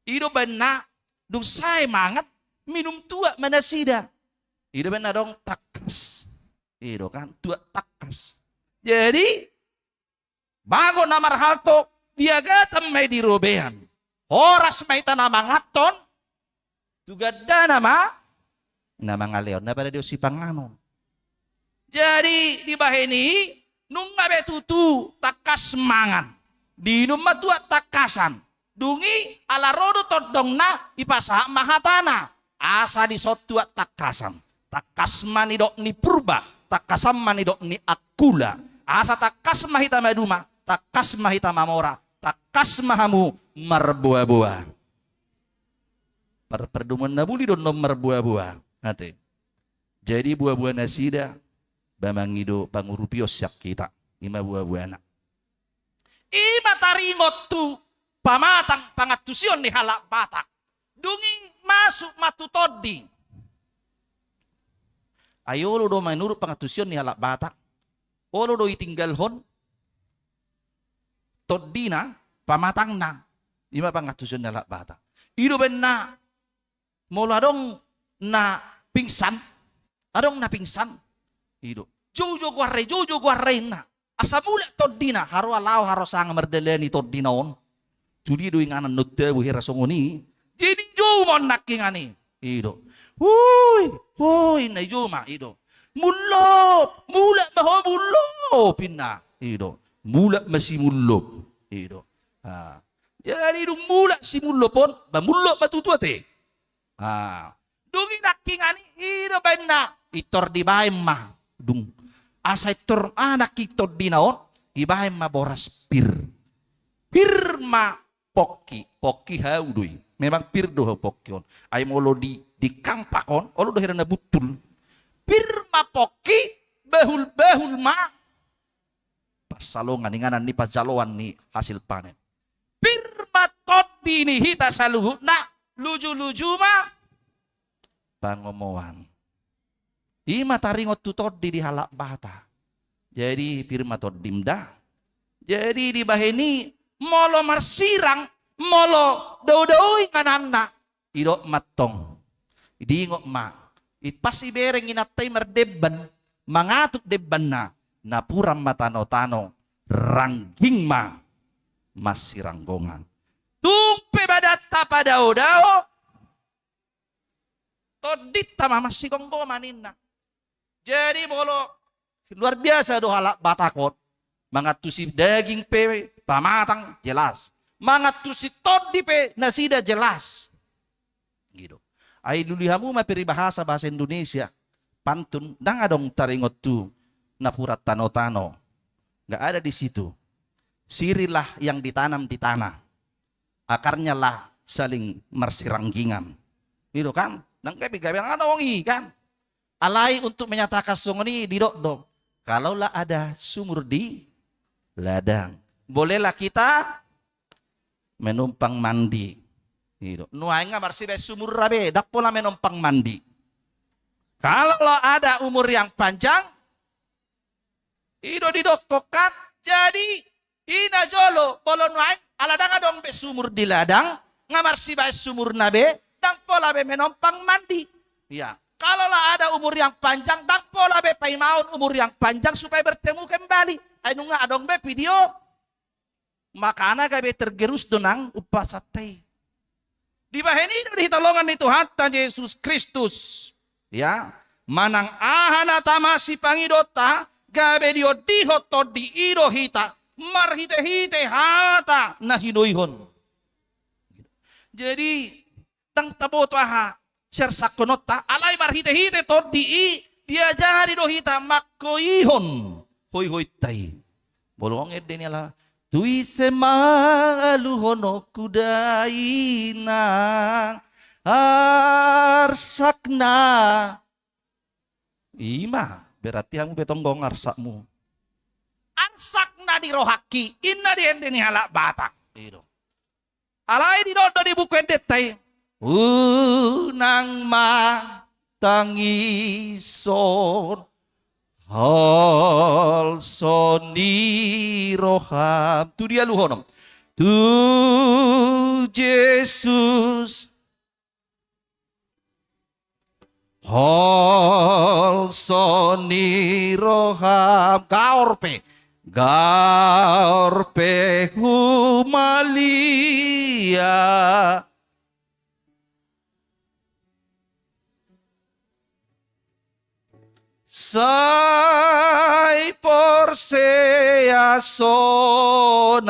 I do baenna dung sae mangan minum tuak ma nasida. I do baenna adong tangkas. I do kan tuak tangkas. Jadi bagot na marhalto, diagatan ma i di robean. Horas ma hita na manganhon, tu gandana ma na mangalehon, na pada di on sipanganon. Jadi, dibahen i, nunga be tutu tangkas mangan. Diinum ma tuak tangkasan. Dung i, ala ro do tondongna, dipasahat ma hatana. Asa dison tuak tangkasan. Tangkas ma nidok ni Purba, tangkasan ma nidok ni Angkula. Asa tangkas ma hita maduma, tangkas ma hita mamora, tangkas ma hamu marboaboa. Par-, pardomuan na muli do annon marboaboa. Ate. Jadi boaboa nasida, ba mangido pangurupion sian hita. I ma boaboana. I ma taringot tu pamatang pangantusion ni halak Batak. Dung i masuk ma tu tondi. Ai olo do manurut pangantusion ni halak Batak. Olo do ditinggalhon tondina, pamatangna. I ma pangantusion ni halak Batak. I do baenna. Molo adong na pingsan, adong na pingsan. I do. Jou jo goarna i, jou jo goarna i ninna. Asa mulak tondina, haroa laho haroa sanga mardalani tondina on. Tu dia do inganan na umtabo hira songon i. Jadi jou ma on nangkiningan i. I do. Hui, hui, ninna, jou ma, i do. Mullop, mulak ma ho Mullop, ninna. I do. Mulak ma si Mullop. I do. Ah. Jadi dung mulak si Mullop on, ba Mullop ma tutu ate. Ah. Dung i nangkiningan i, i do baenna, pintor dibaen ma. Dung. Asa pintor, ah, nangkin tondina on, dibaen ma boras pir. Pir ma pongki, pongki hau do i. Memang pir do hau pongki on. Ai molo di, di kangpak on, olo do hira na buntul. Pir ma pongki, bahul-bahul ma pansalongan, inganan ni panjaloan ni hasil panen. Pir ma tondi ni hita saluhutna, luju-luju ma pangomoan. I ma taringot tu tondi di halak Batak. Jadi pir ma tondim da. Jadi dibahen i molo marsirang, molo dao-dao ingananna. Didok ma antong. Diingot ma. I pas ibereng inanta i mardemban, mangatuk dembanna, napuran ma tano-tano, rangging ma marsiranggongan. Tung pe badanta padao-dao, tondinta ma marsigomgoman ninna. Jadi molo luar biasa do halak Batak on. Mangantusi daging pe pamatang jelas. Mangantusi tondi pe nasida jelas. Gitu. Ai lului hamu ma peribahasa bahasa Indonesia. Pantun, ndang adong taringot tu napuran tano-tano. Nggak ada di situ. Sirilah yang ditanam di tanah. Akarnya lah saling marsiranggingan. Gitu kan? Nang gabe-gabe nang adong i kan? Alai untuk menyatakan songon i didok do. Kalaulah ada sumur di ladang, bolehlah kita menumpang mandi. Gitu. Nuaeng nga marsibaen sumurna be, ndang pola menumpang mandi. Kalau ada umur yang panjang, i do didokkon kan? Jadi, i na jolo, molo nuaeng, ala ndang adong be sumur di ladang, nga marsibaen sumurna be, ndang pola be menumpang mandi. Ya, kalaulah ada umur yang panjang, ndang pola be paimaon umur yang panjang supaya bertemu kembali. Ai nunga adong be video. Makana gabe tergerus do nang umpasanta i. Dibahen i do di hita longan ni Tuhanta Jesus Kristus. Ya, manang aha na tama sipangidoonta, gabe diondihon tondi i do hita, marhite-hite hata na hinoihon. Jadi, ndang taboto aha siarsangkononta, alai marhite-hite tondi i diajari do hita manghoihon hoihointa i. Molo ende ni ala, tu ise ma aluhononku dainang arsakna. I ma, berarti hamu pe tong adong arsakmu. Arsakna di rohangki, ninna di ende ni halak Batak. I do. Alai didok do di buku endenta i. Unang ma tangison holso ni roham. Tu dia aluhonom? Tu Jesus. Holso ni roham, gaor pe, gaor pe humalia. Sai porsea sonang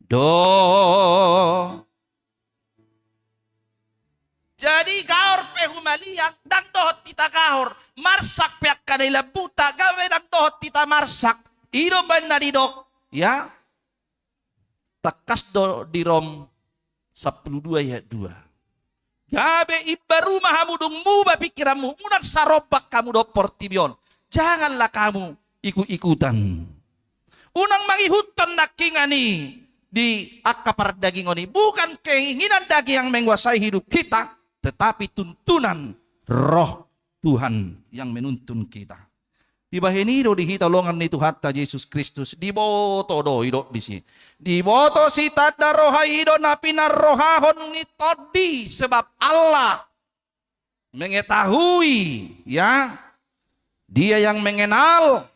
do. Jadi gaor pe humaliang, ndang dohot hita gaor. Marsak pe angka na di lambungta, gabe ndang dohot hita marsak. I do umbahen na didok, ya. Tangkas do di Rom sampulu dua ayat dua. Gabe imbaru ma hamu dung muba pingkiranmu, unang sarombak hamu dohot portibi on. Janganlah kamu ikut-ikutan. Unang mangihuthon nangkingan i di angka pardagingon i. Bukan keinginan daging yang menguasai hidup kita, tetapi tuntunan Roh Tuhan yang menuntun kita. Dibahen i do di hita longan ni Tuhanta Jesus Kristus, diboto do, didok disi. Diboto sitanda roha i do na pinarrohahon ni Tondi, sebab Allah mengetahui, ya, Dia yang mengenal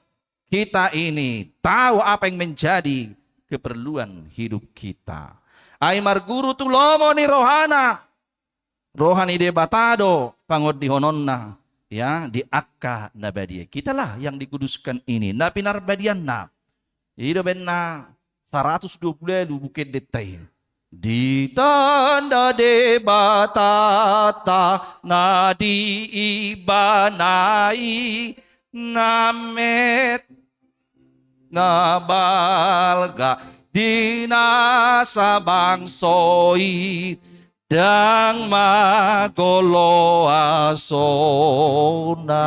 kita ini, tahu apa yang menjadi keperluan hidup kita. Ai marguru tu lomo ni rohana, roha ni Debata do pangondihononna, ya, di angka na badia. Kitalah yang dikuduskan ini, na pinarbadianna. I do baen na saratus dua pulu ualu buku endenta i. Ditanda Debatanta na di Ibana i, na met na balga di nasa bangso i, ndang magolo asona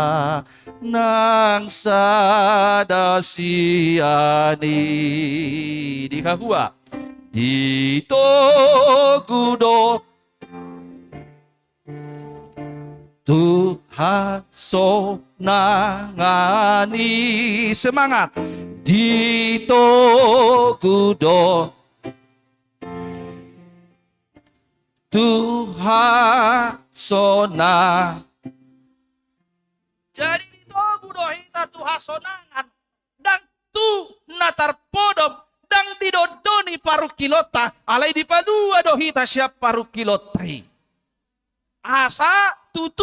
nang sada sian i. Di hahua. Di togu do tu hasonangan i. Semangat. Di togu do tu hasona. Jadi di togu do hita tu hasonangan, ndang tu na tarpodom, ndang didondoni parungkilonta, alai dipalua do hita sian parungkilonta i. Asa tutu,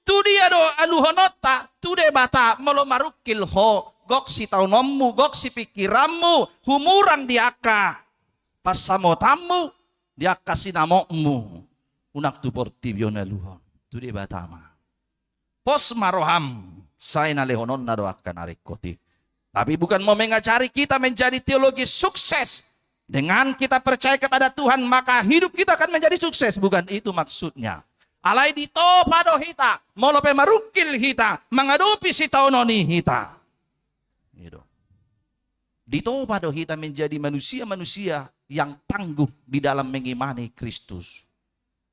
tu dia do aluhononta? Tu Debata. Molo marungkil ho, gok sitaononmu, gok sipingkiranmu, humurang di angka pansamotanmu, di angka sinamotmu, unang tu portibi on aluhon, tu Debata ma. Pos ma roham, sai na lehononna do angka na ringkot i. Tapi bukan mau mengajari kita menjadi teologi sukses. Dengan kita percaya kepada Tuhan, maka hidup kita akan menjadi sukses. Bukan itu maksudnya. Alai ditopa do hita, molo pe marungkil hita, mangadopi sitaonon i hita. Gitu. Ditopa do hita menjadi manusia-manusia yang tangguh di dalam mengimani Kristus.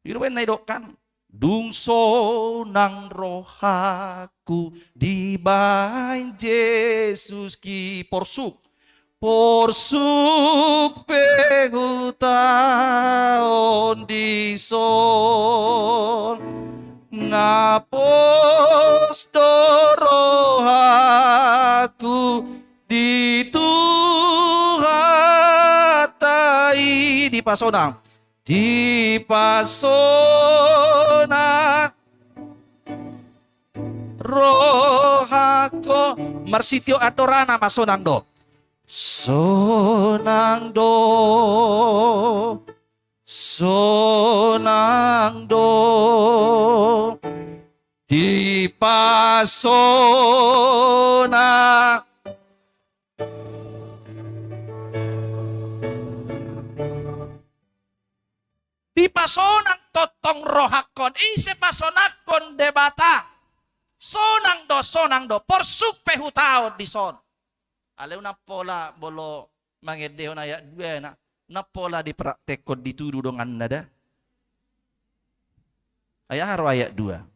Ido baen na idok kan. Dung sonang rohangku dibaen Jesus, ki porsuk. Porsuk pe hutaon dison. Na pos do rohangku di Tuhanta i. Dipasonang. Dipasonang rohangkon. Marsitio andorana ma sonang do. Sonang do. Sonang do. Dipasonang. Dipasonang tongtong rohangkon, ise pasonangkon? Debata. Sonang do, sonang do, porsuk pe hutaon dison. Alai unang pola molo mangendehon ayat dua na, unang pola dipraktekkon ditudu donganna da. Ai aha ro ayat dua?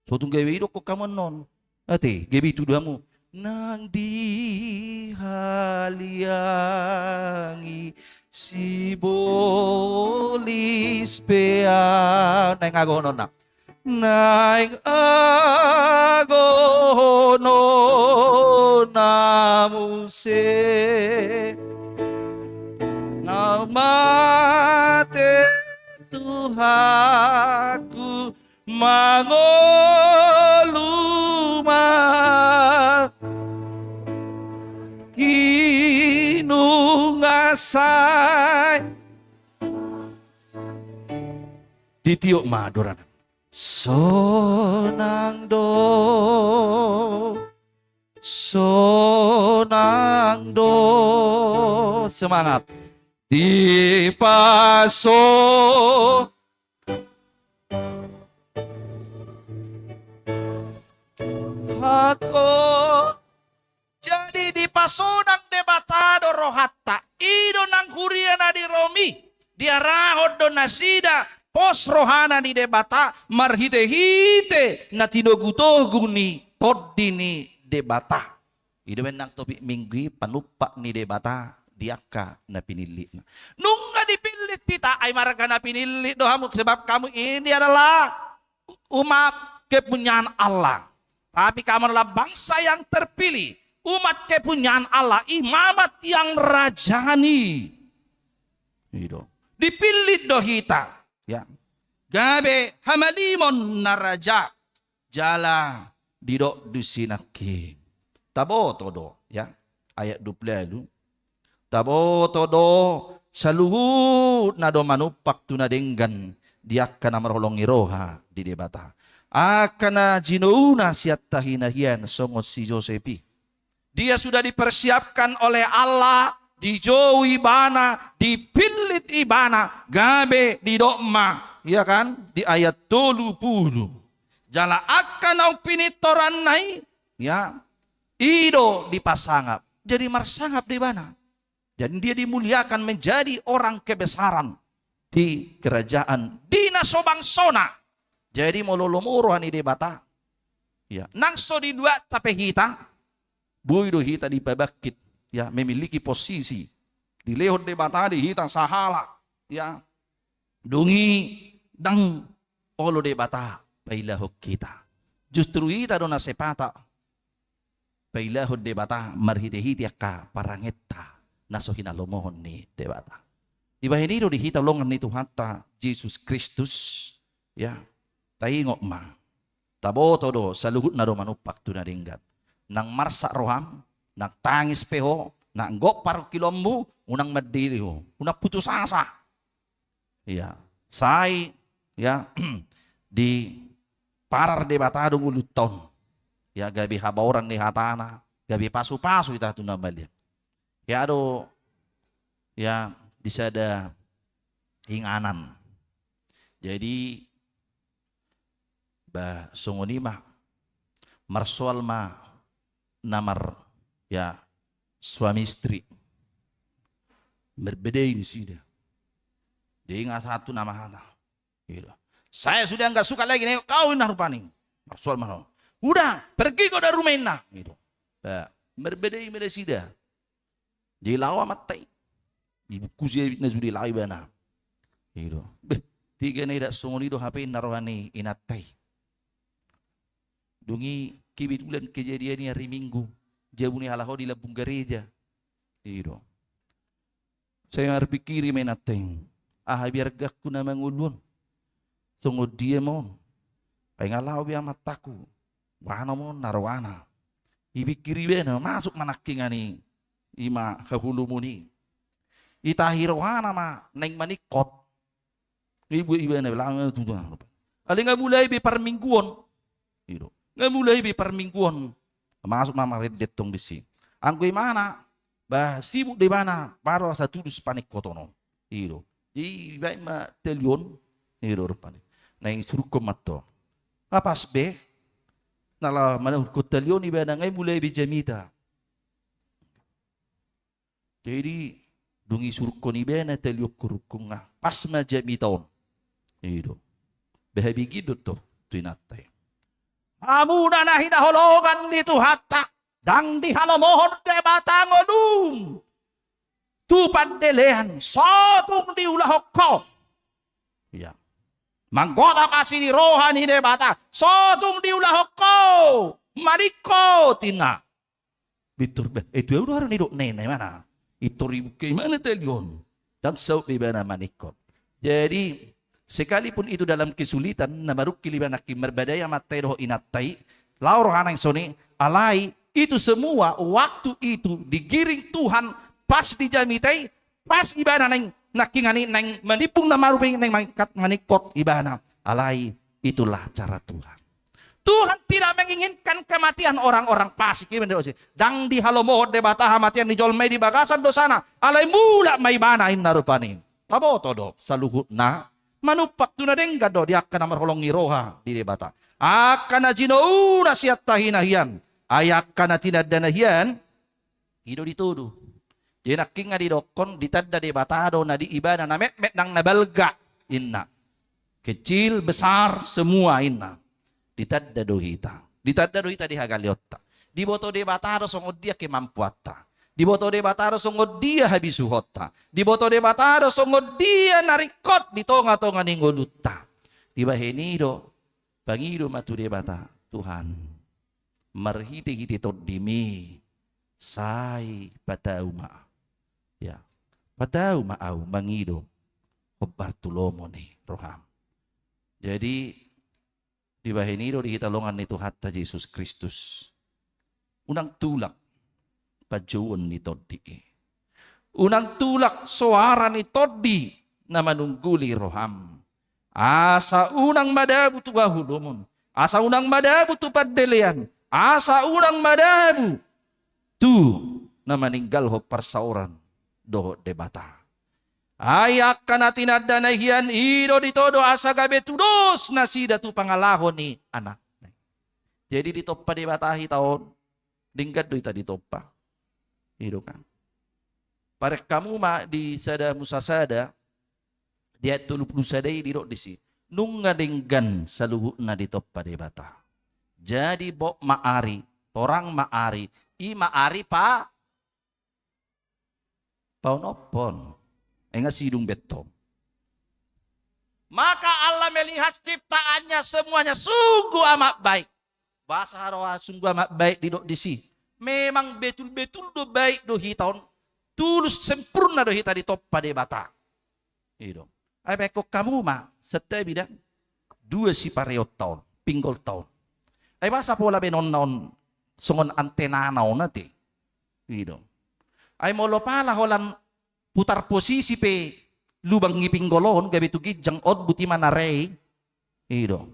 So tung gabe idokkon hamu annon. Ate, gabe itudu hamu. Nang dihaliangi sibolis pe ahu. Naeng agohononna. Naeng agohononna muse. Na mate Tuhanku, mangolu ma kinunga sai. Ditiop ma doranan. Sonang do, sonang do. Semangat. Dipaso Aku. Jadi dipasonang Debata do rohanta. I do nang huria na di Rom i, diarahon do nasida pos rohana di Debata marhite-hite na tinogu-togu ni Tondi ni Debata. I do umbahen nang topik Minggu i, panumpak ni Debata di angka na pinillitna. Nunga dipillit hita, ai marga na pinillit do hamu, sebab kamu ini adalah umat kepunyaan Allah. Tapi kamu adalah bangsa yang terpilih, umat kepunyaan Allah, imamat yang rajani. I do. Dipillit do hita, ya. Gabe hamalimon na raja. Jala didok do disi nangkin. Taboto do, ya. Ayat dua puluh ualu. Taboto do, saluhutna do manumpak tu na denggan di angka na marholong ni roha di Debata. Angka na jinouna sian tahi na hian songon si Josep i. Dia sudah dipersiapkan oleh Allah, dijou ibana, dipillit ibana, gabe didok ma, ya kan, di ayat tolu pulu. Jala angka naung pinitoranna i, ya, i do dipasangap. Jadi marsangap do ibana. Jadi dia dimuliakan menjadi orang kebesaran di kerajaan di na so bangsona. Jadi molo lomo roha ni Debata, ya, nang so di luat, tapi hita, boi do hita dipabangkit, ya, memiliki posisi. Dilehon Debata di hita sahalak, ya. Dung i ndang olo Debata pailahon hita. Justru hita do na sepatak pailahon Debata marhite-hite angka parangenta na so hinalomohon ni Debata. Dibahen i do di hita longan ni Tuhanta Jesus Kristus, ya. Taingot ma. Taboto do, saluhutna do manumpak tu na denggan. Nang marsak roham, nang tangis pe ho, nang gok parungkilonmu, unang mandele ho, unang putus asa. Iya. Sai, ya, diparar Debata do ngolunta on. Ya, gabe habaoran ni hatana, gabe pasu-pasu hita tu na maliang. Ya do, ya, di sada inganan. Jadi, bah, songon i ma. Marsoal ma na mar, ya, suami istri. Marbadai nasida. Jadi nga satu nama hata. Gitu. Saya sudah nggak suka lagi nengok kau, inna rupani. Marsoal ma. Udah, pergi kau dari rumah, inna. Gitu. Bah, marbadai ma nasida. Jadi laho amanta i. Dibungkusi abitna sude, laho ibana. Ido. Beh, tingki na idat songon i do hape inna roha ni inanta i. Dung i kebetulan kejadian i ari Minggu. Jabu ni halak ho di lambung gareja. Ido. Sai marpikiri ma inanta i. Aha be argangku na mangolu on. Songon dia ma on. Ai nga laho be amantaku. Boha ma on na rohana. Ipikiri ibana, masuk ma nangkiningan i, i ma hahulumuna i. Itahi rohana ma naeng maningkot. Ibuat ibana, laho ma tutu. Alai nga mulai be parmingguon. Ido. Nga mulai be parmingguon. Masuk ma marende tong disi. Anggo imana, bah, sibuk do ibana, baru asa tulus paningkoton on. Ido. Jadi, baen ma tali on. Ido rupani. Naeng surukkon ma tong. Nga pas be. Na laho manurukkon tali on ibana, nga mulai be jamita. Jadi, dung i surukkon ibana tali on hurukkun, nga pas ma jamita on. Ido. Bah, habegi do tong tu inanta i. Hamu na hinaholongan ni Tuhanta, ndang dihalomohon Debata ngolum tu pandelean, so tung diulahon ho. Iya. Manggotap asi ni roha ni Debata, so tung diulahon ho. Maningkot, inna. Pintor, bah, eh, tu au do harani dok nena, imana. Pintor ibuka ibana tali on. Ndang saut be ibana maningkot. Jadi, sekalipun itu dalam kesulitan, na marungkil ibana nangkin marbadai amanta i dohot inanta i, laho rohana songon i, alai itu semua waktu itu digiring Tuhan pas di jamita i, pas ibana naeng nangkiningan i naeng manimbung na maruping naeng mangingkat maningkot ibana. Alai itulah cara Tuhan. Tuhan tidak menginginkan kematian orang-orang fasik. Ibana do ose. Ndang dihalomohon Debata hamatian ni jolma i di bagasan dosana. Alai mulak ma ibana inna rupani. Taboto do, saluhutna manumpak tu na denggan do di angka na marholong ni roha di Debata. angka na jinouna sian tahi na hian. Ai angka na tinandana hian, i do ditodo. Jadi nangkin nga didokkon, ditanda Debata do na di ibana na metmet nang na balga, inna. Kecil, besar, semua, inna. Ditanda do hita. Ditanda do hita di hagaleonta. Diboto Debata do songon dia kemampuanta. Diboto Debata do songon dia habisuhonta. Diboto Debata do songon dia na ringkot di tonga-tonga ni ngolunta. Dibahen i do, pangido ma tu Debata, Tuhan, marhite-hite Tondimi, sai patau ma. Ya, patau ma au mangido hombar tu lomo ni roham. Jadi, dibahen i do di hita dongan ni Tuhanta Jesus Kristus. Unang tulak panjouon ni Tondi i. Unang tulak soara ni Tondi na manungguli roham. Asa unang madabu tu haholomon. Asa unang madabu tu pandelean. Asa unang madabu tu na maninggalhon parsaoran dohot Debata. Ai angka na tinandana hian i do ditodo asa gabe tudos nasida tu pangalaho ni Anakna. Jadi ditompa Debata hita on, denggan do hita ditompa. I do kan. Parek hamu ma di Sada Musa sada, di ayat tolu pulu sada i didok disi, nunga denggan saluhutna ditompa Debata. Jadi bot ma ari, torang ma ari, i ma ari pa paonomhon. Ai nga sidung be tong. Maka Allah melihat ciptaannya semuanya sungguh amat baik. Bahasa Jawa sungguh amat baik didok disi. Memang betul-betul do baik do hita on. Tulus sempurna do hita ditompa Debata. I do. Ai baen hamu ma, santabi da. Dua sipareonta on, pinggolta on. Ai boasa pola baenonna on songon antenana on ate. I do. Ai molo pala holan putar posisi pe lubang ni pinggol on, gabe tu ginjang on, buti ma na re i. I do.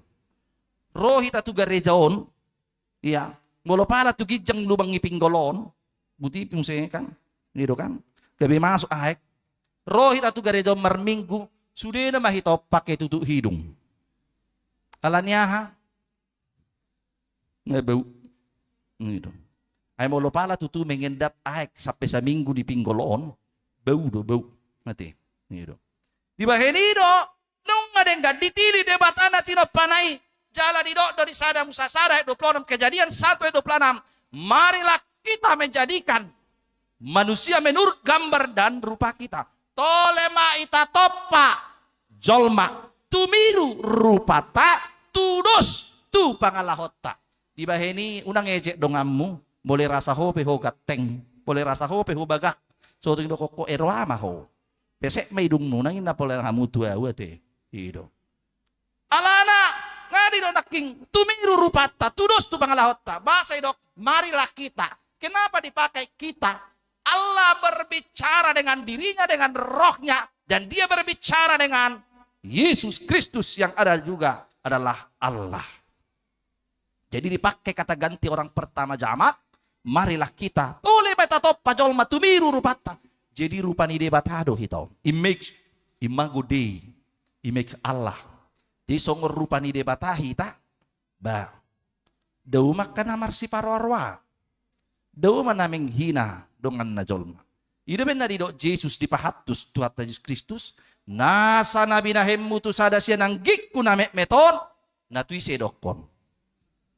Ro hita tu gareja on, ia, molo pala tu ginjang lubang ni pinggol on, buti pe muse kan, i do kan, gabe masuk aek. Ro hita tu gareja on marminggu, sudena ma hita on pake tutup hidung. Alani aha? Nga bau. I do. Ai molo pala tutu mengendap aek sampe saminggu di pinggol on, bau do, bau. Ate. I do. Dibahen i do, nunga denggan ditili Debata na tinompana i. Jala didok do di Sada Musa sada ayat dua puluh enam, Kejadian satu ayat dua puluh enam, marilah kita menjadikan manusia menurut gambar dan rupa kita. Tole ma hita tompa jolma tumiru rupanta, tudos tu pangalahonta. Dibahen i unang ejek donganmu, molo rasa ho pe ho ganteng, molo rasa ho pe ho bagak, so tung didok ho ero ama ho. Pesek ma idungmu nang inna pola hamu tu ahu ate. I do. Alana, nga didok nangkin, tumiru rupanta, tudos tu pangalahonta. Bahasa idok, marilah kita. Kenapa dipakai kita? Allah berbicara dengan dirinya, dengan rohnya, dan dia berbicara dengan Yesus Kristus yang ada juga adalah Allah. Jadi dipakai kata ganti orang pertama jamak, marilah kita. Tole ma hita tompa jolma tumiru rupanta. Jadi rupa ni Debata do hita on. Image, imago Dei, image Allah. Jadi songon rupa ni Debata hita, ba. Dao ma angka na marsiparoaroa. Dao ma na menghina donganna jolma. I do umbahen na didok Jesus dipahantus Tuhanta Jesus Kristus, nasa na binahenmu tu sada sian anggingku na metmet on, na tu ise dokkon?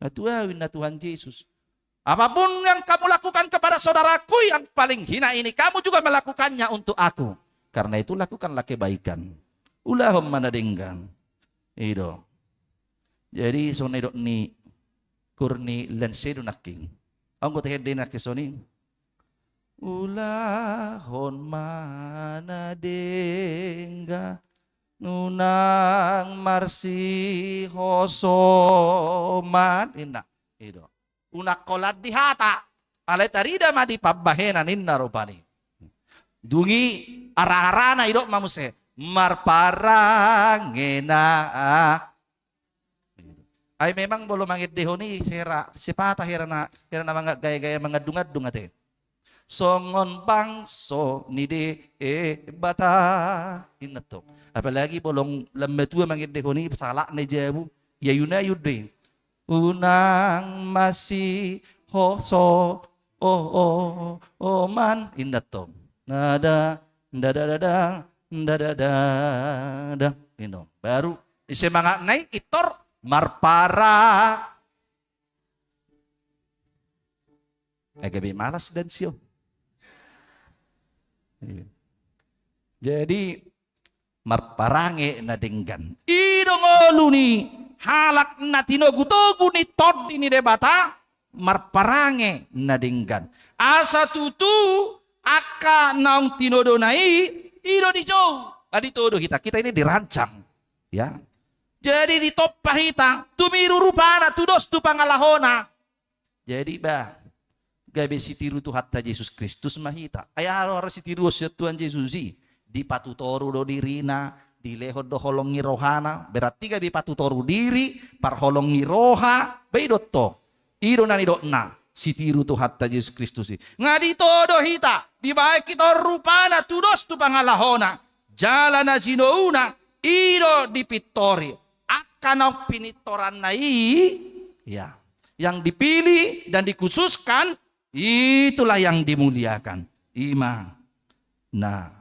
Na tu ahu, inna Tuhan Jesus. Apapun yang kamu lakukan kepada saudaraku yang paling hina ini, kamu juga melakukannya untuk aku. Karena itu lakukanlah kebaikan. Ulahon ma na denggan. I do. Jadi songon na didok ni Kornelius do nangkin. Anggo tahe denggan nangkin songon i. Ulahon ma na denggan, unang marsihosoman, inna. I do. Unang holan di hata. Alai tarida ma di pambahenan, inna rupani. Dung i araharana didok ma muse, marparange na. Ai memang molo mangendehon i, hera, sipata hera na, hera na manga-, gaya-gaya mangandung-andung ate. Songon bangso ni Debata. Inna tong. Apalagi molo lam matua mangendehon i, salakna i jabu, iayun-ayun do i. unang masihoso, oh, oh, oh, man. Inda tong. Nada, nada, nada, nada, nada. Inda. Baru, ise mangat nai, itor, marpara. Agak be malas dan sio. Iya. Jadi, marparange na denggan. I do ngolu ni halak na tinogu-togu ni tondi ni Debata, marparange na denggan. Asa tutu angka naung tinodona i, i do dijou. Nga ditodo hita, kita ini dirancang. Ya. Jadi ditompa hita, tumiru rupana, tudos tu pangalahona. Jadi ba, gabe sitiru Tuhanta Jesus Kristus ma hita. Ai aha do harus sitiru sian Tuhan Jesus i? Dipatutoru do dirina, dilehon do holong ni rohana, berarti gabe patutoru diri, parholong ni roha, ba i do tong. I do na nidokna, sitiru Tuhanta Jesus Kristus i. Nga ditodo hita, dibaen hita on rupana, tudos tu pangalahona. Jala na jinouna, i do dipintori. Angka naung pinintoranna i, ya. Yang dipilih dan dikhususkan, itulah yang dimuliakan. I ma na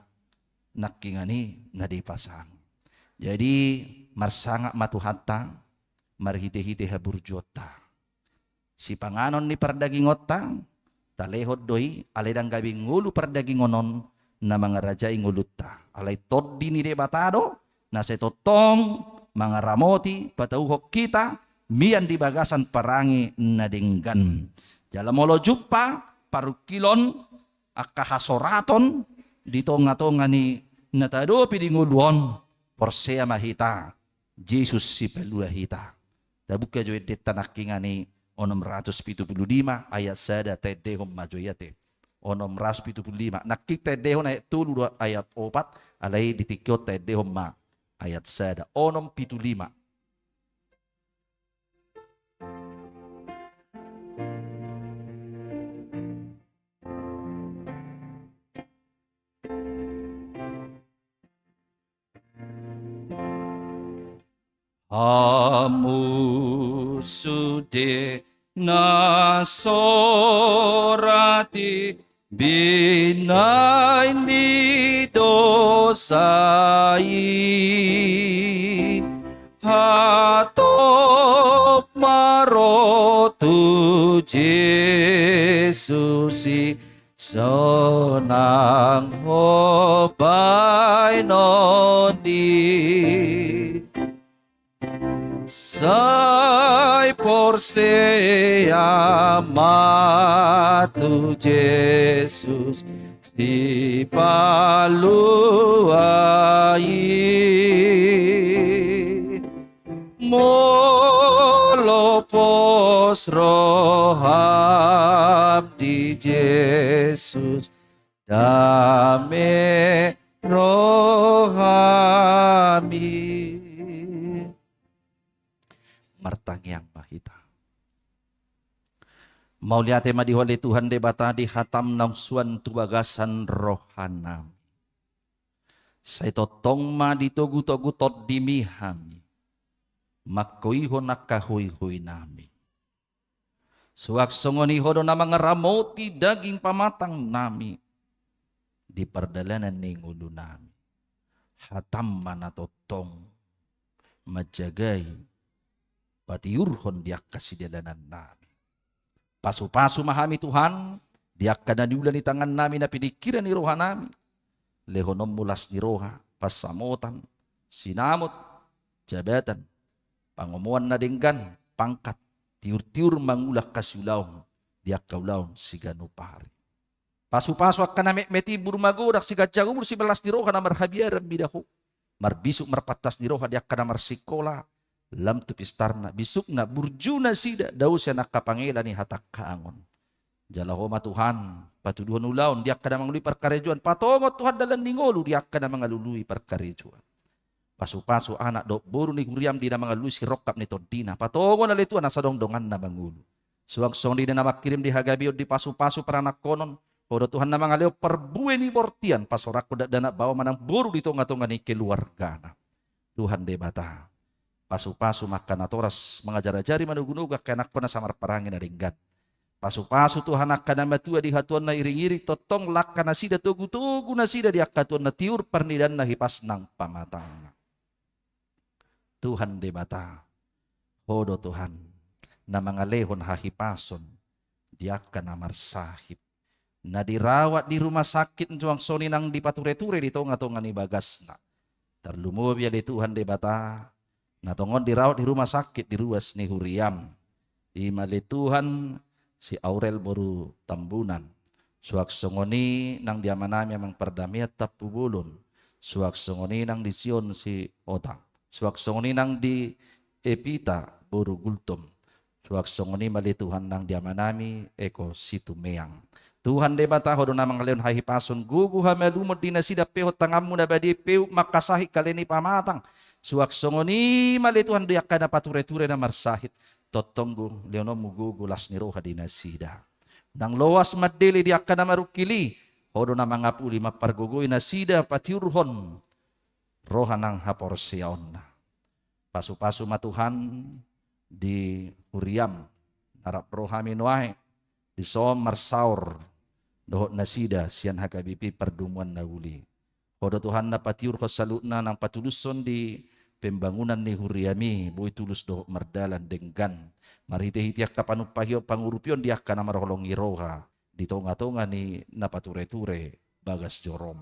nangkingan i na dipasahat. Jadi, marsangap ma Tuhanta, marhite-hite haburjuonta. Sipanganon ni pardagingonta, talehon do i, alai ndang gabe ngolu pardagingon on na mangarajai ngolunta. Alai tondi ni Debata do, na sai tongtong mangaramoti, patauhon hita, mian di bagasan parange na denggan. Jala molo jumpa, parungkilon, angka hasoraton, di tonga-tonga ni na taadopi di ngolu on, porsea ma hita, Jesus sipalua hita. Tabuka jo endenta nangkingan i onom ratus pitu pulu lima ayat sada, taendehon ma jo i ate. Onom ratus pitu pulu lima. Nangkin taendehon ayat tolu dohot ayat opat, alai di tingki on taendehon ma ayat sada. Onom pitu lima. Hamu sude na so rade binahen ni dosa i, hatop ma ro tu Jesus i, sonang ho baenon i. Sai porsea ma tu Jesus sipalua i. Molo pos roham di Jesus, dame roham i. Martangiang ma hita. Mauliate ma di Ho ale Tuhan Debata di hatam naung suan tu bagasan rohanami. Sai tongtong ma ditogu-togu tondimi hami, manghoihon angka hoihoinami. Suang songon i Ho do na mangaramoti daging pamatangnami di pardalanan ni ngolunami. Hatam ma na tongtong manjagai, patiurhon di angka sidalanannami. Pasupasu ma hami Tuhan, di angka na niula ni tangannami, na piningkiran ni rohanami. Lehononmu las ni roha, pansamotan, sinamot, jabatan, pangomoan na denggan, pangkat, tiur-tiur mangula angka siulaon, di angka ulaon siganup ari. Pasupasu angka na metmet i, umur magodang, siganjang umur, sibalas ni roha na marhabiaran mida Ho. Marbisuk marpantas ni roha di angka na marsingkola, lam tu pistarna, bisukna, burju nasida, dao sian angka pangela ni hatangkangon. Jala Ho ma Tuhan, patuduhon ulaon di angka na mangalului parkarejoan, patongon Tuhan dalan ni ngolu di angka na mangalului parkarejoan. Pasupasu anak dohot boru ni huriam di na mangalului sirongkap ni tondina. Patongon ale Tuhan asa adong donganna mangolu. Suang songon i di na mangkirim di hagabeon, di pasupasu paranakhonon. Ho do Tuhan na mangalehon parbue ni bortian, pasoranghon dakdanak baoa manang boru di tonga-tonga ni keluargana. Tuhan Debata, Pasu-pasu ma angka natoras mangajar-ajari, manogu-nogu angka ianakkon na samarparange na denggan. Pasu-pasu Tuhan angka na matua di hatuaon na iring-iring, tongtong langka nasida, togu-togu nasida di angka hatuaon na tiur parnidaanna, hipas nang pamatangna. Tuhan Debata, Ho do Tuhan na mangalehon hahipason di angka na marsahit, na dirawat di rumah sakit, suang songon i nang dipature-ture di tonga-tonga ni bagasna. Tarlumobi ale Tuhan Debata, na tongon dirawat di rumah sakit di ruas ni huriaM, i ma ale Tuhan si Aurel boru Tambunan, suang songon i nang di amanami Amang Pardamean Tampubolon, suang songon i nang di Sion Sihombing, suang songon i nang di Epita boru Gultom, suang songon i ma ale Tuhan nang di amanami Eko Situmeang. Tuhan Debata, Ho do na mangalehon hahipason, gogo hamalumon di nasida, pehot tanganMu na badia i, peu ma angka sahit, kale ni pamatang, suang songon i ma ale Tuhan di angka na pature-ture na marsahit, tongtong do lehononMu gogo, las ni roha di nasida. Unang loas mandele di angka na marungkil i, Ho do na mangapuli, mampargogoi nasida, patiurhon roha nang haporseaonna. Pasu-pasu ma Tuhan di huriaM, na rap ro hami nuaeng dison marsaor dohot nasida sian H K B P Pardomuan Na Uli. Ho do Tuhan na patiurhon saluhutna, nang patulushon di pembangunan ni huriaMi, boi tulus dohot mardalan denggan marhite-hite angka panumpahion, pangurupion di angka na marholong ni roha di tonga-tonga ni na pature-ture bagas joroM.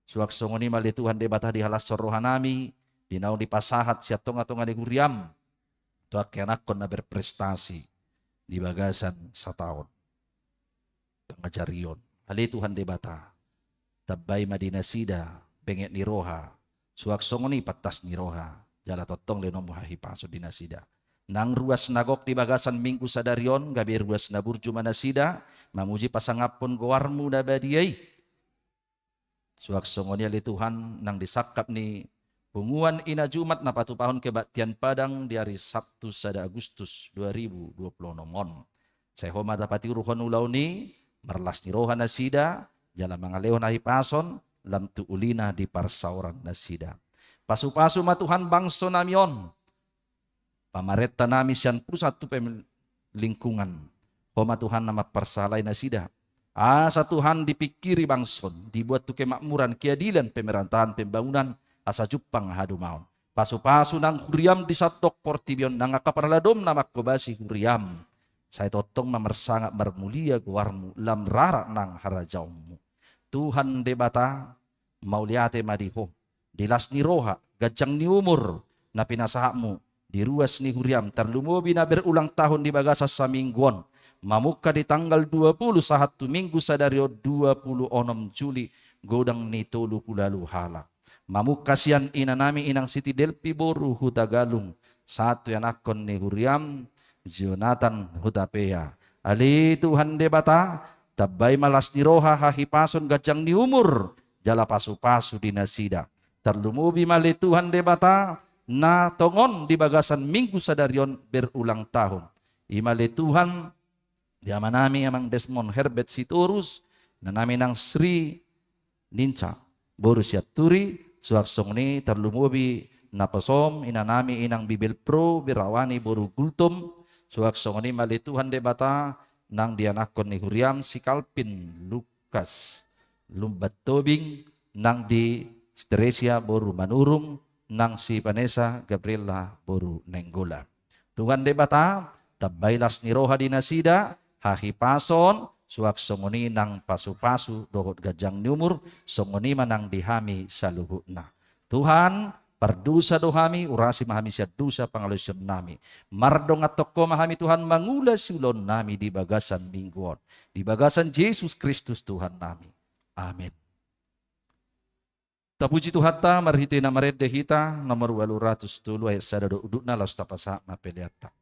Suang songon i ma ale Tuhan Debata dihalashon rohanami di naung dipasahat sian tonga-tonga ni huriaM tu angka ianakkon na berprestasi di bagasan sataon pangajarion. Ale Tuhan Debata, tambai ma di nasida benget ni roha, suang songon i pantas ni roha, jala tongtong lehononMu hahipason di nasida. Nang ruas na gok di bagasan Minggu sadari on, gabe ruas na burju ma nasida mamuji pasangaphon goarMu na badia i. Suang songon i ale Tuhan, nang di sangkap ni punguan Ina Jumat na patupahon kebaktian Padang di ari Sabtu sada Agustus dua ribu dua puluh onom on, sai Ho ma tapatiurhon ulaon i, marlas ni roha nasida, jala mangalehon hahipason lam tu ulina di parsaoran nasida. Pasu-pasu ma Tuhan bangsonami on, pamarentanami sian pusat tu pem-, lingkungan. Ho ma Tuhan na mamparsahalai nasida, asa Tuhan dipingkiri bangso on, dibuat tu kemakmuran, keadilan, pemerintahan, pembangunan, asa jumpang hadomuan. Pasu-pasu nang huriaM di sandok portibi on, nang angka parhalado na manghobasi huriaM, sai tongtong ma marsangap marmulia goarMu lam rara nang harajaonMu. Tuhan Debata, mauliate ma di Ho di las ni roha, ganjang ni umur na pinasahatMu di ruas ni huriaM, tarlumobi na berulang tahun di bagasan saminggu on, mamungka di tanggal dua puluh sahat tu Minggu sadari on, dua puluh onom Juli, godang ni tolu pulu ualu halak. Mamungka sian inanami Inang Siti Delpi boru Hutagalung, sahat tu ianakkon ni huriaM Jonatan Hutapea. Ale Tuhan Debata, tambai ma las ni roha, hahipason, ganjang ni umur, jala pasu-pasu di nasida. Tarlumobi ma ale Tuhan Debata, na tongon di bagasan Minggu sadari on berulang tahun, i ma ale Tuhan di amanami Amang Desmond Herbert Sitorus, inanami Nang Sri Ninca boru Sianturi, suang songon i tarlumobi naposoM inanami Inang Bibelvrouw Birawani boru Gultom, suang songon i ma ale Tuhan Debata nang di ianakkon ni huriaM si Kalvin Lukas Lumban Tobing, nang di si Teresia boru Manurung, nang si Vanessa Gabriela boru Nainggolan. Tuhan Debata, tambai las ni roha di nasida, hahipason, suang songon i nang pasu-pasu dohot ganjang ni umur, songon i ma nang di hami saluhutna. Tuhan, pardosa do hami, urasi ma hami sian dosa pangalaosionnami. Mardongan tongko ma hami Tuhan mangula siulaonnami di bagasan minggu on, di bagasan Jesus Kristus Tuhannami. Amen. Tapuji Tuhanta marhite na marende hita, nomor ualu ratus tolu ayat sada do udutna, laos tapasahat ma peleanta.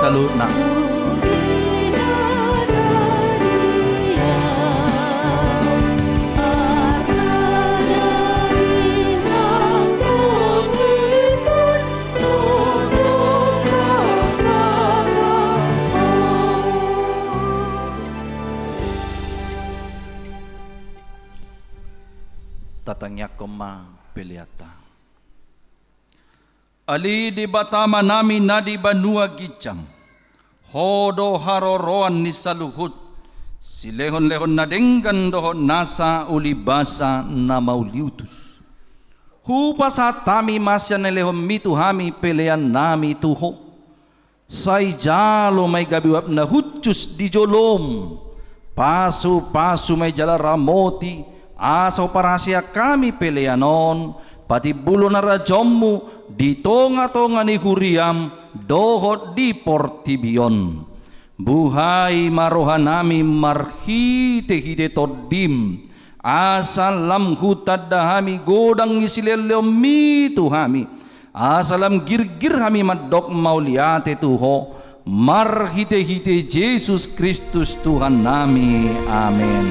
saluhutna. Tatangiangkon ma peleanta. Ale Debata Amanami na di banua ginjang, Ho do haroroan ni saluhut silehonlehon na denggan dohot nasa ulibasa na mauliutus. Hupasahat hami ma sian na nilehonMi tu hami peleannami tu Ho. Sai jalo ma i gabe uap na hushus di joloM. Pasupasu ma i jala ramoti, asa huparhaseang hami pelean on patimbulhon harajaonMu di tongatonga ni huriaM dohot di portibi on. Buhai ma rohanami marhitehite TondiM, asa lam hutanda hami godang ni silehonlehonMi tu hami, asa lam girgir hami mandok mauliate tu Ho, marhitehite Jesus Kristus Tuhannami. Amen.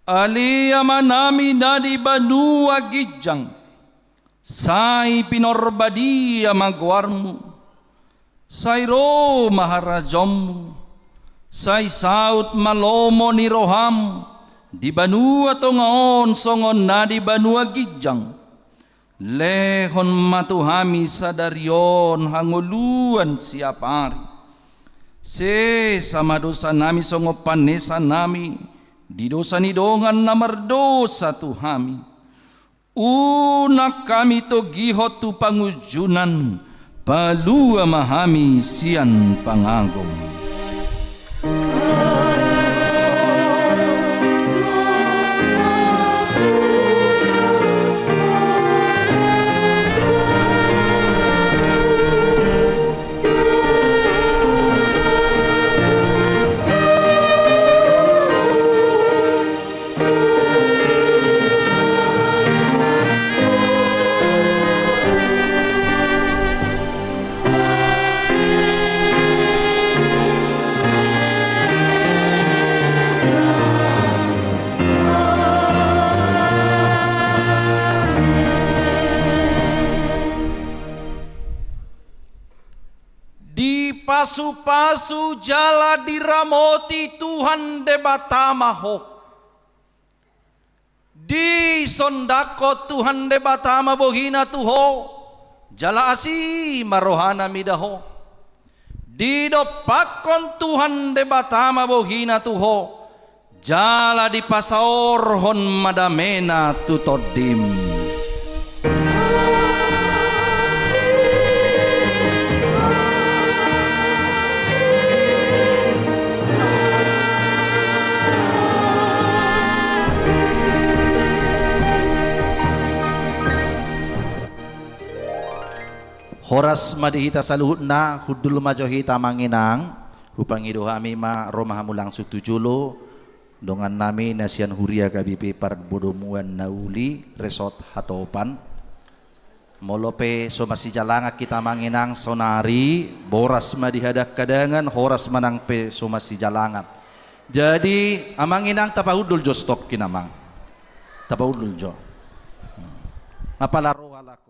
Ale Amanami na di banua ginjang, sai pinarbadia ma goarMu, sai ro ma harajaonMu, sai saut ma lomo ni rohaM di banua tonga on songon na di banua ginjang. Lehon ma tu hami sadari on hangoluan siapari. Sesa ma dosanami songon panesanami di dosa ni dongan na mardosa tu hami. Unang hami togihon tu pangunjunan, palua ma hami sian pangago. Dipasupasu jala diramoti Tuhan Debata ma ho. Disondangkon Tuhan Debata ma bohina tu ho, jala asi ma rohana mida ho. Didompakkon Tuhan Debata ma bohina tu ho, jala dipasaorhon ma damena tu tondim. Horas ma di hita saluhutna, hundul ma jo hita amang inang. Hupangido hami ma, ro ma hamu langsung tu jolo, dongannami na sian huria K B P Parbodomuan na uli, Resort Hatopan. Molo pe so masijalangan hita amang inang saonari, boras ma di hadanghadangan, horas ma nang pe so masijalangan. Jadi amang inang tapahundul jo stokkin amang. Tapahundul jo. Apala ro halak